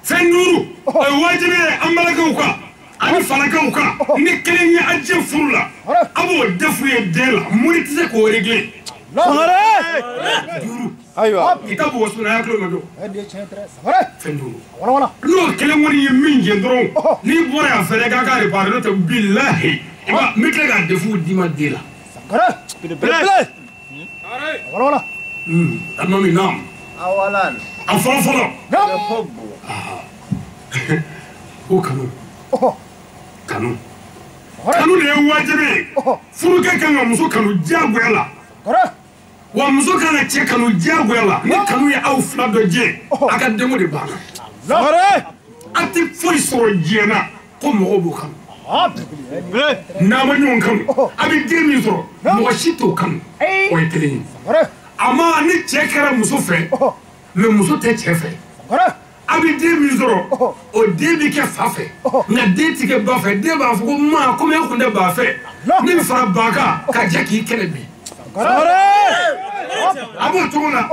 Fɛn Fɛn duuru o ye wajibi ye an balakaw kan ani falakaw kan ni kelen ye a jɛ furu la a b'o defu ye den la mori tɛ se k'o régler. Duuru. Ayiwa. Kitabu wa sunna ya tulo ma jɔ. Fɛn duuru. N'o kelen kɔni ye min jɛ dɔrɔn n'i bɔra yan fɛnɛ k'a ka réparer n'o tɛ bilahi i b'a n bɛ tila k'a defu d'i ma den la. Belebele. Alimami naam. Awalan. A fɔlɔ fɔlɔ. Ko kanu. Kanu. Kanu de ye wajibi ye. Furukɛ kan ka muso kanu diyagoya la. Wa muso kan ka cɛ kanu diyagoya la. Ni kanu ye aw fila dɔ jɛ, a ka denko de banna. A tɛ foyi sɔrɔ diɲɛ na ko mɔgɔw b'o kanu. N'a ma ɲɔgɔn kanu, a bɛ den min sɔrɔ, mɔgɔ si t'o kanu. O ye kelen ye. A ma ni cɛ kɛra muso fɛ, mais muso tɛ cɛ fɛ. A bɛ den min sɔrɔ, o den bɛ kɛ fa fɛ. Nka den tɛ kɛ ba fɛ. Den b'a fɔ ko ma komi e kun tɛ ba fɛ, ne bɛ fara ba kan ka jɛ k'i kɛlɛ bi. A b'o cogo la,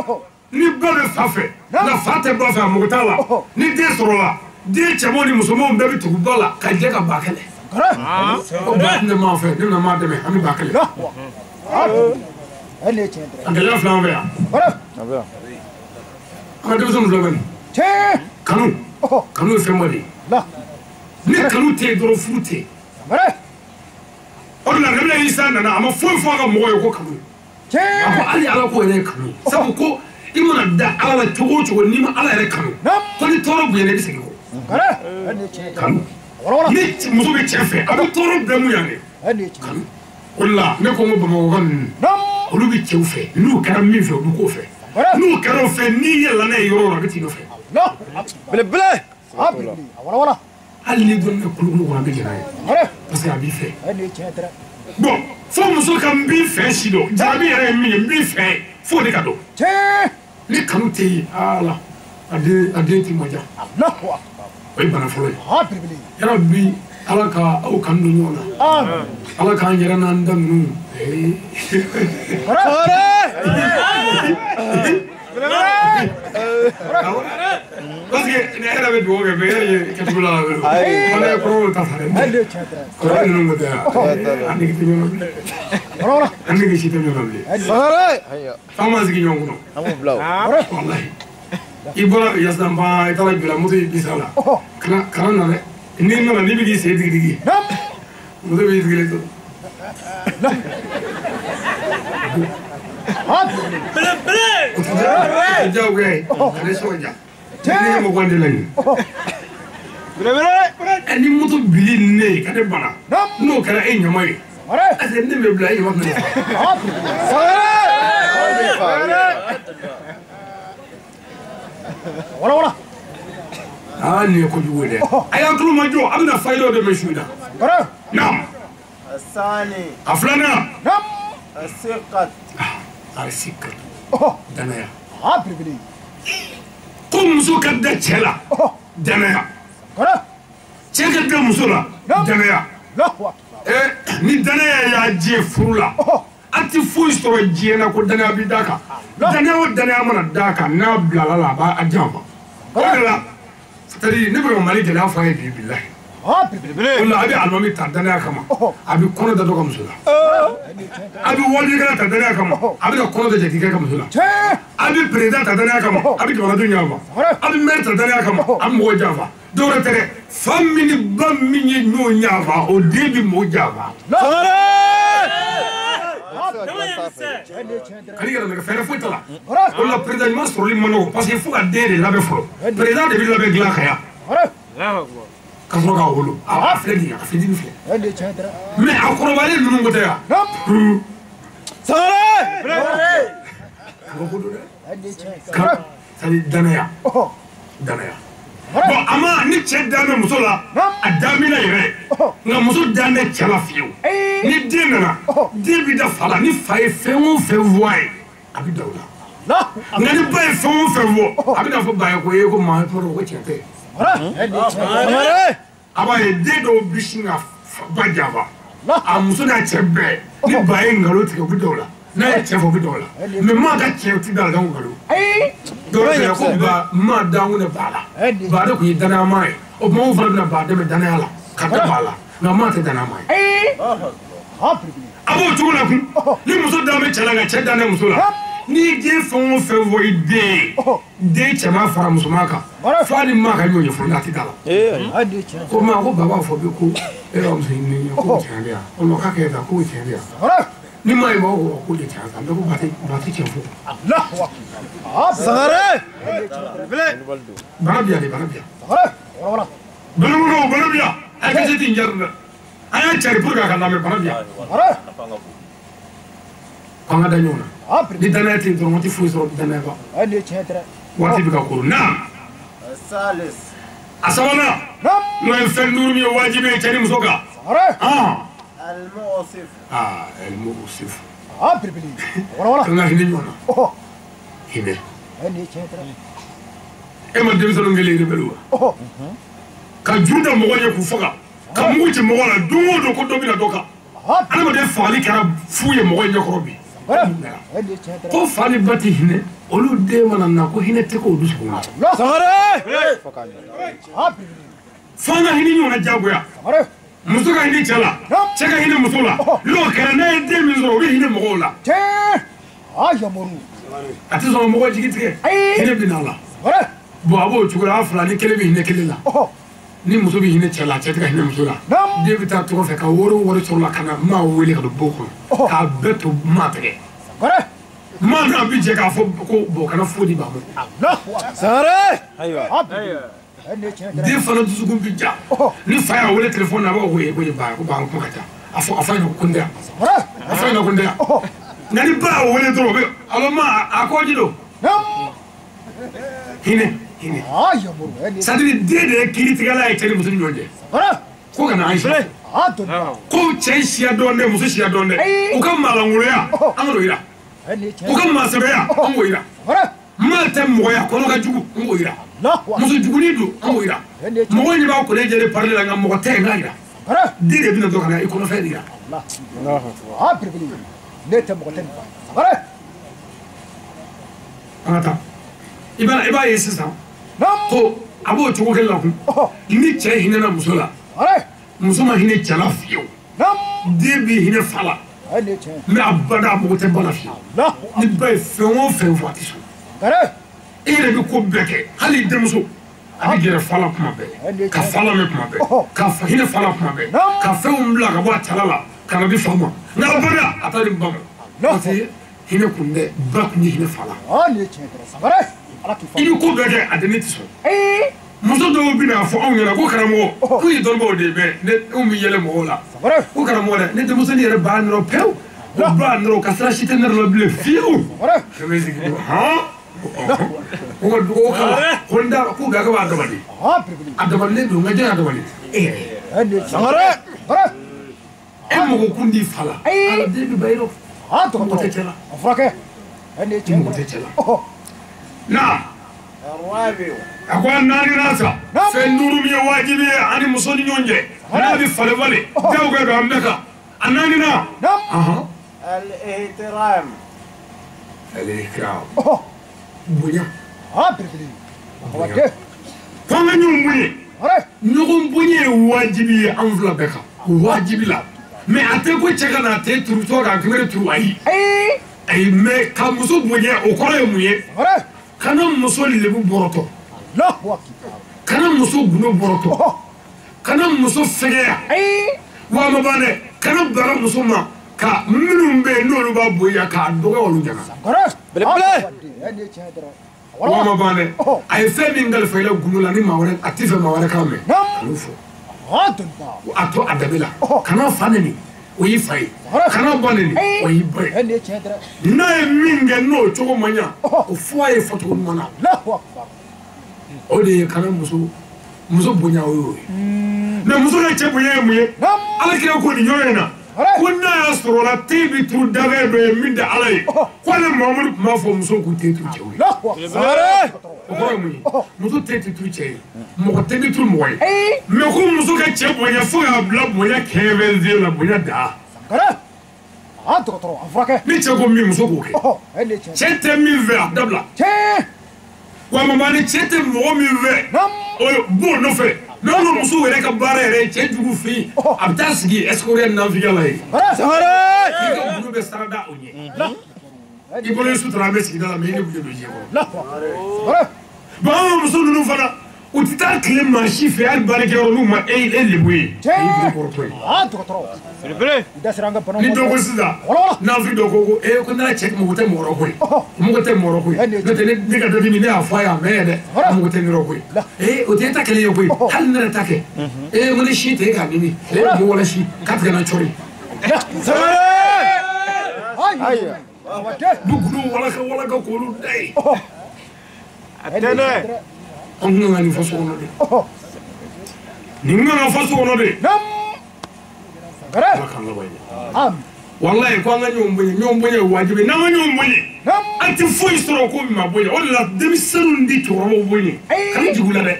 ni ba bɛ fa fɛ, nka fa tɛ ba fɛ, a mago t'a la. Ni den sɔrɔla, den cɛmanw ni musomanw bɛɛ bɛ tugu ba la ka jɛ ka ba kɛlɛ. Ko ba tɛ maa fɛ, ne bɛna maa dɛmɛ, an bɛ ba kɛlɛ. A gɛlɛya filɛ an fɛ yan. An ka denmisɛnninw filɛ bɛ nin. Kanu. Kanu ye fɛnba de ye. Ni kanu tɛ yen dɔrɔn furu tɛ yen. O de la Nabila Isa nana a ma foyi fɔ a ka mɔgɔw ye ko kanu. A ko hali Ala ko yɛrɛ ye kanu ye. Sabu ko i mana da Ala la cogo o cogo n'i ma Ala yɛrɛ kanu, ko ni tɔɔrɔ bonyana i bɛ segin kɔ. Kanu. Ni muso bɛ cɛ fɛ a bɛ tɔɔrɔ bɛɛ mun yan dɛ. Kanu. O de la ne ko n ko Bamakɔka ninnu olu bɛ cɛw fɛ n'u kɛra min fɛ olu k'o fɛ. N'u kɛra o fɛ n'i yɛlɛla n'a ye yɔrɔ o yɔrɔ a bɛ t'i nɔfɛ. Belebele. Hali n'i donna kulukulu kɔnɔ a bɛ jɛn n'a ye. Parce que a b'i fɛ. Bon fo muso ka n b'i fɛ si dɔn jarabi yɛrɛ ye min ye n b'i fɛ f'o de ka dɔn. Ni kanu tɛ yen ala a den t'i mɔ diya. O ye bana fɔlɔ ye. Yarabi Ala ka aw kanu don ɲɔgɔn na. Ala k'an yɛrɛ n'an da ninnu. Parce que ne yɛrɛ bɛ dugawu kɛ mais e yɛrɛ ye kɛcogo la ala ye kɔrɔw ta dɛ. Kɔrɔ ninnu ko tɛ yan. An nege tɛ ɲɔgɔn na bilen. An nege si tɛ ɲɔgɔn na bilen. F'an ma sigi ɲɔgɔn kɔnɔ. Walahi. I bɔra Yasanba i taara Jula moto y'i bin sa la. Kana na dɛ. N'i nana n'i bɛ k'i sen digi digi. Moto b'i sigilen to. Diyagoya ye ka ne sɔn ja. Ne ye mɔgɔ de la nin. Ni moto bili ne ye ka ne bana n'o kɛra e ɲama ye. Parce que ne bɛ bila e ɲama fana. Aa nin ye kojugu ye dɛ. A y'an tulo ma jɔ a bɛna fayidaw de mɛn su in na. Naam. A filanan. A danaya. Ko muso ka da cɛ la danaya. Cɛ ka da muso la danaya. Ni danaya y'a jɛ furu la a tɛ foyi sɔrɔ diɲɛ na ko danaya bɛ d'a kan. Danaya o danaya mana d'a kan n'a bilala la a b'a janfa. O de la c'est-à-dire ne bɛ ka Mali gɛlɛya fɔ a ye bi bilahi. O la a bɛ alimami ta danaya kama a bɛ kɔnɔ da dɔ ka muso la. A bɛ walijukɛla ta danaya kama a bɛ ka kɔnɔ da jatigikɛ ka muso la. A bɛ président ta danaya kama a bɛ jamanadenw janfa. A bɛ maire ta danaya kama a bɛ mɔgɔw janfa. Dɔwɛrɛ tɛ dɛ fa min ni ba min ye ɲɔgɔn janfa o den bɛ mɔgɔw janfa. Kani yɛrɛ nɛgɛ fɛɛrɛ foyi t'a la. O la président ɲuman sɔrɔli man nɔgɔn parce que fo ka den de labɛn fɔlɔ. Président de bɛ labɛn dilan ka yan. Ka sɔrɔ k'a wolo a filɛ nin ye a fitinin filɛ. Mais a kɔrɔbayalen ninnu ko tɛ yan. Kabako don dɛ. C'est-à-dire danaya. Danaya. Bon a ma ni cɛ dan bɛ muso la a dan b'i la yɛrɛ nka muso dan bɛ cɛ la fiyewu. Ni den nana den bɛ da fa la ni fa ye fɛn o fɛn fɔ a ye a bɛ da o la. Nka ni ba ye fɛn o fɛn fɔ a bɛ n'a fɔ ba ye ko ee ko maa kuma dɔ ko tiɲɛ tɛ. A b'a ye den dɔw bɛ sin ka ba janfa a muso n'a cɛ bɛɛ ni ba ye nkalon tigɛ u bɛ da o la n'a ye cɛ fɔ u bɛ da o la mais maa ka cɛ ti da la ko nkalon. Dɔwɛrɛ ko ba ma dan kun de b'a la. Ba de kun ye danayama ye. O tuma anw fana bɛna ba dɛmɛ danaya la ka da ba la nka maa tɛ danayama ye. A b'o cogo la kun ni muso dan bɛ cɛ la ka cɛ dan bɛ muso la. N'i den fɛn o fɛn fɔ i den ye den cɛman fara musoman kan f'a ni maa ka ɲɔgɔn ye fɔlɔ n'a tɛ da la. Ko maa ko baba fɔ bi ko e ka muso ɲini ko tiɲɛ bɛ yan o k'a kɛ tan k'o tiɲɛ bɛ yan. Ni maa ye b'a fɔ ko de tiɲɛ kan bɛɛ ko ba tɛ tiɲɛ fɔ. Sangare. Bana bi yan de bana bi yan. Balimakɛw bana bi yan a ye kasɛti in jari dɛ an y'a cari pour que a ka lamɛn bana bi yan. K'an ka da ɲɔgɔn na. Ni danaya tɛ yen dɔrɔn an tɛ foyi sɔrɔ danaya kan. Waati bɛ ka koron na. A sabanan n'o ye fɛn duuru min ye wajibi ye cɛ ni muso kan. Al-mu'sif. Kan ka hinɛ ɲɔgɔn na. Hinɛ. E ma denmisɛnninw kɛlen rebelle wa? Ka juru da mɔgɔ ɲɛ k'u faga. Ka mugu ci mɔgɔ la don o don ko dɔ bɛ na dɔ kan. Adamaden fagali kɛra fu ye mɔgɔ ɲɛkɔrɔ bi. Ko fa ni ba tɛ hinɛ olu den mana na ko hinɛ tɛ k'o dusukun na. Sangare. F'an ka hinɛ ɲɔgɔn na diyagoya. Muso ka hinɛ cɛ la, cɛ ka hinɛ muso la. N'o kɛra n'a ye den min sɔrɔ o bɛ hinɛ mɔgɔw la. A tɛ sɔn ka mɔgɔ jigi tigɛ. Hinɛ bɛ na la. Bon a b'o cogo la a fila ni kelen bɛ hinɛ kelen la. Ni muso bɛ hinɛ cɛ la cɛ tɛ ka hinɛ muso la. Den bɛ taa tɔgɔ fɛ ka wari o wari sɔrɔ la ka na maa wele ka don bon kɔnɔ. K'a bɛɛ to maa tɛgɛ. Maa n'a bɛ jɛ k'a fɔ ko bon kana foyi di ba ma. Sangare. Ayiwa. Den fana dusukun bɛ ja. Ni fa y'a wele telefɔni na a b'a fɔ ko ba ko ba kuma ka ca. A fɔ a fa ɲɛna ko n tɛ yan. A fa ɲɛna ko n tɛ yan. Nka ni ba y'a wele dɔrɔn o bɛ allo ma a ko ji don. Hinɛ hinɛ. C'est à dire den de ye kiiritigɛla ye cɛ ni muso ni ɲɔgɔn cɛ. Ko kana an si. Ko cɛ siya dɔn dɛ muso siya dɔn dɛ. U ka maalankolonya an k'o yira. U ka maasɛbɛya an k'o yira. Maa tɛ mɔgɔya kɔnɔ ka jugu an k'o yira. Muso juguni don an k'o yira. Mɔgɔ ɲɛ b'a kɔnɔ jɛlen parili la nka mɔgɔ tɛ yen k'a yira. Den de bɛna dɔn ka na i kɔnɔfɛn de yira. An ka taa. I b'a ye sisan ko a b'o cogo kelen la kun ni cɛ hinɛna muso la muso ma hinɛ cɛ la fiyewu den bɛ hinɛ fa la mais a bada a mago tɛ ba la fiyewu ni ba ye fɛn o fɛn fɔ a tɛ sɔn e yɛrɛ bɛ ko bɛɛ kɛ hali denmuso a bɛ gɛrɛ fa la kuma bɛɛ ka fa lamɛn kuma bɛɛ ka hinɛ fa la kuma bɛɛ ka fɛnw bila ka bɔ a cɛla la ka na di fa ma nka a bada a t'a di ba ma parce que hinɛ kun tɛ ba kun ye hinɛ fa la. I bɛ ko bɛɛ kɛ a tɛ ne tɛ sɔn. Muso dɔw bɛ n'a fɔ anw ɲɛna ko karamɔgɔ k'u ye dɔnnibaaw de ye bɛɛ ne anw bɛ yɛlɛ mɔgɔw la. Ko karamɔgɔ dɛ ne denmusonin yɛrɛ b'a nɔrɔ pewu o b'a nɔrɔ ka sira si tɛ ne yɛrɛ la bilen fiyewu. Ne bɛ sigi ko hɔn ko ka dugawu k'a la ko n t'a k'u bɛɛ b'a dabali a dabalilen don n ka jɔn y'a dabali e yɛrɛ. Sangare. E mɔgɔ kun di fa la ala den bɛ ba i rɔ mɔgɔ tɛ cɛ la. Mɔgɔ tɛ cɛ la. Na a ko a naani na sa fɛn duuru min ye wajibi ye ani muso ni ɲɔgɔn cɛ n'a bɛ falen falen jagoya don an bɛɛ kan a naani na. Al-ihtiram. Al-ihtiram. Bonya. F'an ka ɲɔgɔn bonya. Ɲɔgɔn bonya ye wajibi ye an fila bɛɛ kan wajibi la mais a tɛ ko cɛ ka na a tɛ turu tɔ k'a kunbɛn turu ayi. Ayi mais ka muso bonya o kɔrɔ ye mun ye. Kana muso lebu bɔrɔtɔ. Kana muso gundo bɔrɔtɔ. Kana muso fɛgɛya. Wa a ma ban dɛ. Kana baga muso ma ka minnu bɛ yen n'olu b'a bonya k'a dɔgɔya olu ɲɛna. Wa a ma ban dɛ. A ye fɛn min kalifa i la gundo la ni maa wɛrɛ a tɛ fɛ maa wɛrɛ k'a mɛn. Kan'o fɔ. A to a dabe la. Kana fa nɛni. O y'i fa ye. Kana ba nɛni. O y'i ba ye. N'a ye min kɛ n'o cogo ma ɲa o fɔ a ye fɔcogo ɲuman na. O de ye kana muso bonya o y'o ye. Mais muso ka cɛ bonya ye mun ye? Ala kira ko nin yɔrɔ in na ko n'a y'a sɔrɔ la te bɛ turu dafɛn dɔ ye min tɛ Ala ye ko ale Mahamadu tun b'a fɔ musow k'u te turu cɛw ye. O kɔrɔ ye mun ye? Muso te tɛ turu cɛ ye mɔgɔ te tɛ turu mɔgɔ ye. Mais ko muso ka cɛ bonya fo k'a bila bonya 15 la bonya dan. Ni cɛ ko min muso k'o kɛ. Cɛ tɛ min fɛ a dabila. Wa mama ni cɛ tɛ mɔgɔ min fɛ o b'o nɔfɛ n'anw ka musow yɛrɛ ka baara yɛrɛ ye cɛ jugu fɛ yen a bɛ taa sigi escroc nafigiya la yen. Sangare. I ka gundo bɛ sara da o ɲɛ. I bolo sutura an bɛ sigida la mais i ne kun tɛ don diɲɛ kɔnɔ. Bon anw ka muso ninnu fana u tɛ taa tile maa si fɛ hali baarakɛyɔrɔ n'u ma e lebu ye. E y'i kɔrɔtɔ ye. Belebele. Ni dɔ ko sisan n'an fi dɔ ko ee ko ne cɛ mako tɛ mɔgɔ koyi mako tɛ mɔgɔ koyi n'o tɛ ne ka dɔ di min ne y'a fɔ a ye a mɛn dɛ mako tɛ ne yɔrɔ koyi ee o tɛ e ta kelen ye koyi hali ne yɛrɛ ta kɛ ee ko ne si tɛ e k'a ɲimi ee mɔgɔ wala si k'a tigɛ na cɔri. Ayiwa. Dugu walaka walaka k'olu da ye. A tɛ dɛ. An kun kan ka nin fɔ so kɔnɔ de. Nin kun kan ka fɔ so kɔnɔ de. Ala k'an laban ɲɛ. Walayi ko an ka ɲɔgɔn bonya ɲɔgɔn bonya ye wajibi n'an ma ɲɔgɔn bonya an tɛ foyi sɔrɔ ko min ma bonya o de la denmisɛnninw di cɛkɔrɔbaw bonya kana jigin u la dɛ.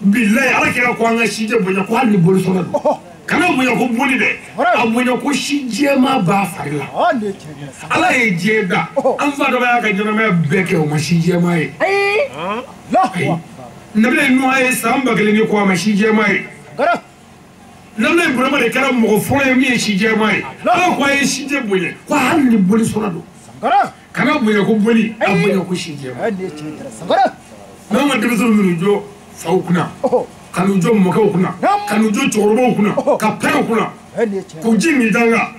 Bilayi ala kɛra ko an ka sijɛ bonya ko hali ni bolisɔnna don. Kana bonya ko boli dɛ a bonya ko si jɛman b'a fari la. Ala ye diɲɛ da an fa dɔ y'a ka ɲɛnamaya bɛɛ kɛ o ma si jɛman ye. Nabila Nuha ye san 1000 ni kɔ a ma si jɛman ye. Nabila Ibrahima de kɛra mɔgɔ fɔlɔ ye min ye si jɛman ye. Ala ko a ye si jɛ bonya ko hali ni boli sɔnna don. Kana bonya ko boli a bonya ko si jɛman. N'anw ka denmisɛnninw minnu jɔ faw kunna ka n'u jɔ mɔkɛw kunna ka n'u jɔ cɛkɔrɔbaw kunna ka pɛrɛw kunna k'u ji min danga.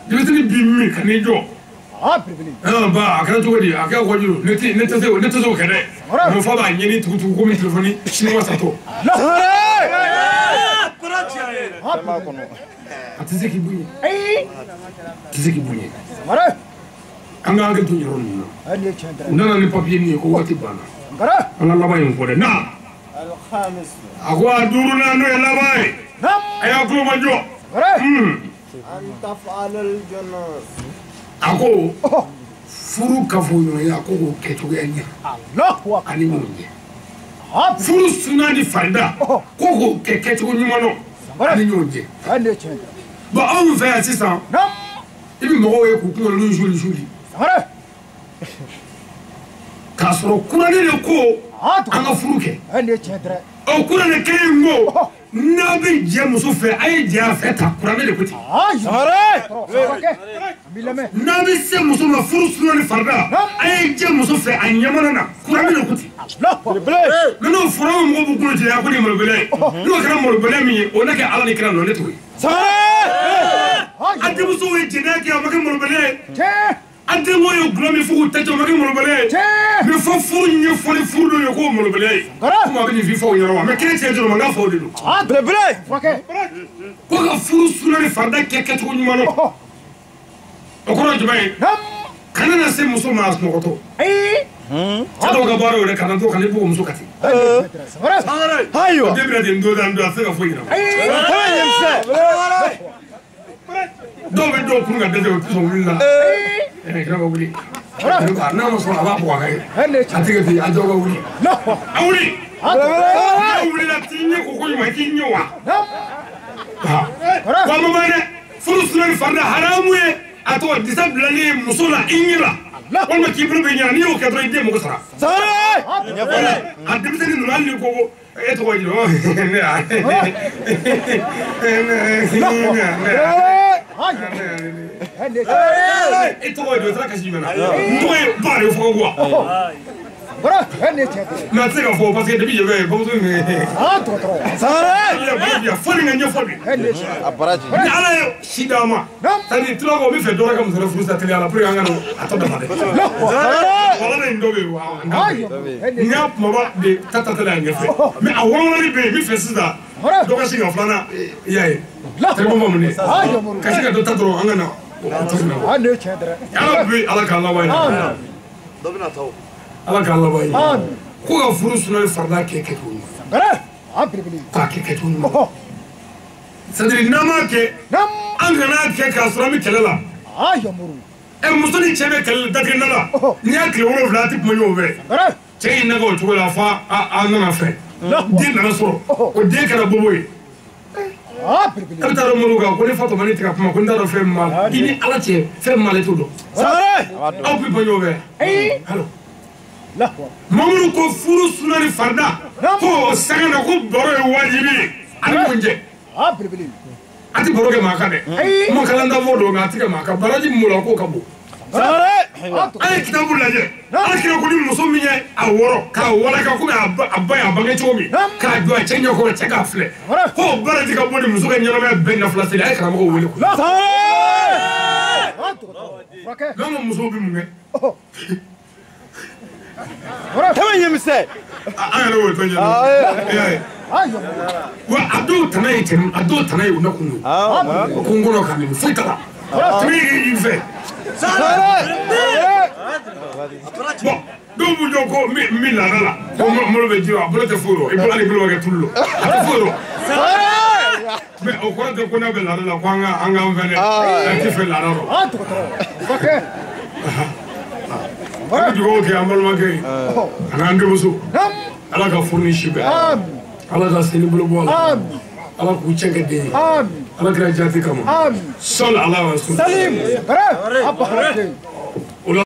Denmisɛnnin b'i min ka n'i jɔ. Ba a kɛra cogo di a kɛra kɔji ne tɛ se o kɛ dɛ. Mɛ fa b'a ɲini tugu-tugu komi telefɔni siniwa satɔ. A tɛ se k'i bonya. A tɛ se k'i bonya. An ka hakili to yɔrɔ ninnu na. U nana ni papiye min ye ko waati banna. An ka laban in fɔ dɛ. Na. A ko a duurunan n'o ye laban ye. A y'a tulo majɔ. A ko furu kafoɲɔgɔnya ko k'o kɛcogoya ɲɛ ani ɲɔgɔn cɛ. Furu suna ni farida ko k'o kɛ kɛcogo ɲuman nɔ ani ɲɔgɔn cɛ. Bon anw fɛ yan sisan i bɛ mɔgɔw ye k'u kunkolo suli suli k'a sɔrɔ kuranɛ de ko an ka furu kɛ. O kuranɛ kelen in ko n'a bɛ jɛ muso fɛ a ye jɛ a fɛ ta kuranɛ de ko ten. N'a bɛ se muso ma furu suna ni farida a ye jɛ muso fɛ a ɲɛmana na kuranɛ de ko ten. Mais n'o fɔra anw mɔgɔw b'u kulo jɛya ko nin ye malobaliya ye n'o kɛra malobaliya min ye o na kɛ Ala ni kira nɔ ne t'o ye. A denmusow ye jɛnɛya kɛ a ma kɛ malobaliya ye. A denko ye gulɔ min fo k'u ta cɛ o ma kɛ malobaliya ye. Mais fo furu ɲɛfɔli furu dɔ ye k'o malobaliya ye. Komi a bɛ nin f'i faw ɲɛna wa mais kelen cɛ dɔrɔn ma n k'a faw de don. Ko ka furu suna ni farida kɛ kɛcogo ɲuman na. O kɔrɔ ye jumɛn ye? Kana na se muso ma a sunɔgɔtɔ. Cɛ dɔw ka baara y'o ye ka na to ka n'i bugɔ muso kati. Ayiwa. O den bɛna ten don da don a tɛ se ka foyi ɲɛnabɔ. Dɔw bɛ dɔw kun ka dɛsɛ u tɛ sɔn wuli la. Kira ka wuli. N'a ma sɔn a b'a bugɔ a ka ye. A tɛ kɛ ten a dɔw ka wuli. A wuli. N'a wulila t'i ɲɛ ko ko ɲuman k'i ɲɛ wa. Wa ma ban dɛ. Furu suna ni farida haramu ye. A tɔgɔ disa bilalen ye muso la i ɲɛ la. Walima k'i bolo bɛ ɲɛ n'i y'o kɛ dɔrɔn i den mako sara. A denmisɛnnin ninnu hali ni ko ko e tɔgɔ ye jumɛn ne e tɔgɔ ye jumɛn o taara kasi jumɛn na n tɔgɔ ye ba de fɔ ko wa. Mais a tɛ se ka fɔ parce que depuis je vais bamuso in fɔ nin ka ɲɛfɔ bi. Ni Ala ye si d'an ma c'est-à-dire tila ko n bɛ fɛ dɔ wɛrɛ ka muso furu sa teliya la pour que an ka n'o a tɔ dafa dɛ. Wala nin dɔ bɛ yen wa n y'a kumaba de ta ta teliya ɲɛfɛ mais a wɔlɔwɔlɔli bɛ yen n bɛ fɛ sisan dɔ ka sin ka filanan i y'a ye tɛgɛ ma mun de ka sin ka dɔ ta dɔrɔn an ka na o tɔ ɲɛnabɔ. Ala bi Ala k'an laban ɲɛ. Ala k'an laban ɲɛ. Ko ka furu suna ni farida kɛ kɛcogo ɲuman. K'a kɛ kɛcogo ɲuman. C'est-à-dire n'an m'a kɛ an kana kɛ k'a sɔrɔ an bɛ kɛlɛ la. Muso ni cɛ bɛ kɛlɛ la datigɛ la n'i y'a tile 7 a tɛ kuma ɲɔgɔn fɛ. Cɛ y'i nɛgɛ o cogo la fo a nana fɛ. Den nana sɔrɔ o den kɛra bobo ye. E bɛ taa dɔn moriw kan ko ne fa tɔmɔ ne tɛ ka kuma ko n t'a dɔn fɛn min b'a la i ni Ala cɛ fɛn min b'ale t'o dɔn. Aw bɛ bɔ ɲɔgɔn fɛ. Allo. Mamadu ko furu suna ni farida ko sanga na ko baro ye wajibi ye ani mun jɛ a tɛ baro kɛ maa kan dɛ kuma kalan fɔ don nka a tɛ kɛ maa kan baraji min b'o la k'o ka bon. An ye kitabu lajɛ ala kira ko ni muso min ye a wɔrɔ k'a walaka komi a ba y'a bange cogo min k'a jɔ a cɛ ɲɛkɔrɔ cɛ k'a filɛ k'o baraji ka bɔ ni muso ka ɲɛnamaya bɛɛ nafila seli a ye karamɔgɔw wele koyi. N'an ka musow bɛ mun kɛ? Tɛmɛ ɲɛmisɛn. An yɛrɛ y'o fɛn ɲɛnama. Wa a dɔw tana ye cɛ a dɔw tana ye u nakun ye. O ko n kɔnɔ ka nin foyi t'a la. Tɛmɛ y'i fɛ. Bon dɔw b'u jɔ ko min laada la ko malo bɛ ji la a bolo tɛ foyi rɔ i bolo hali bolo bɛ kɛ tulu la a tɛ foyi rɔ. Mais o kɔrɔ tɛ ko n'a bɛ laada la ko an k'an fɛ dɛ an tɛ fɛ laada rɔ. An bɛ dugawu kɛ an balimakɛ ye a n'an denmuso ala ka furu ni si bɛn ala ka sini bolo bɔ a la ala k'u cɛ kɛ den ye ala kɛra jati kama sɔli ala wa sun.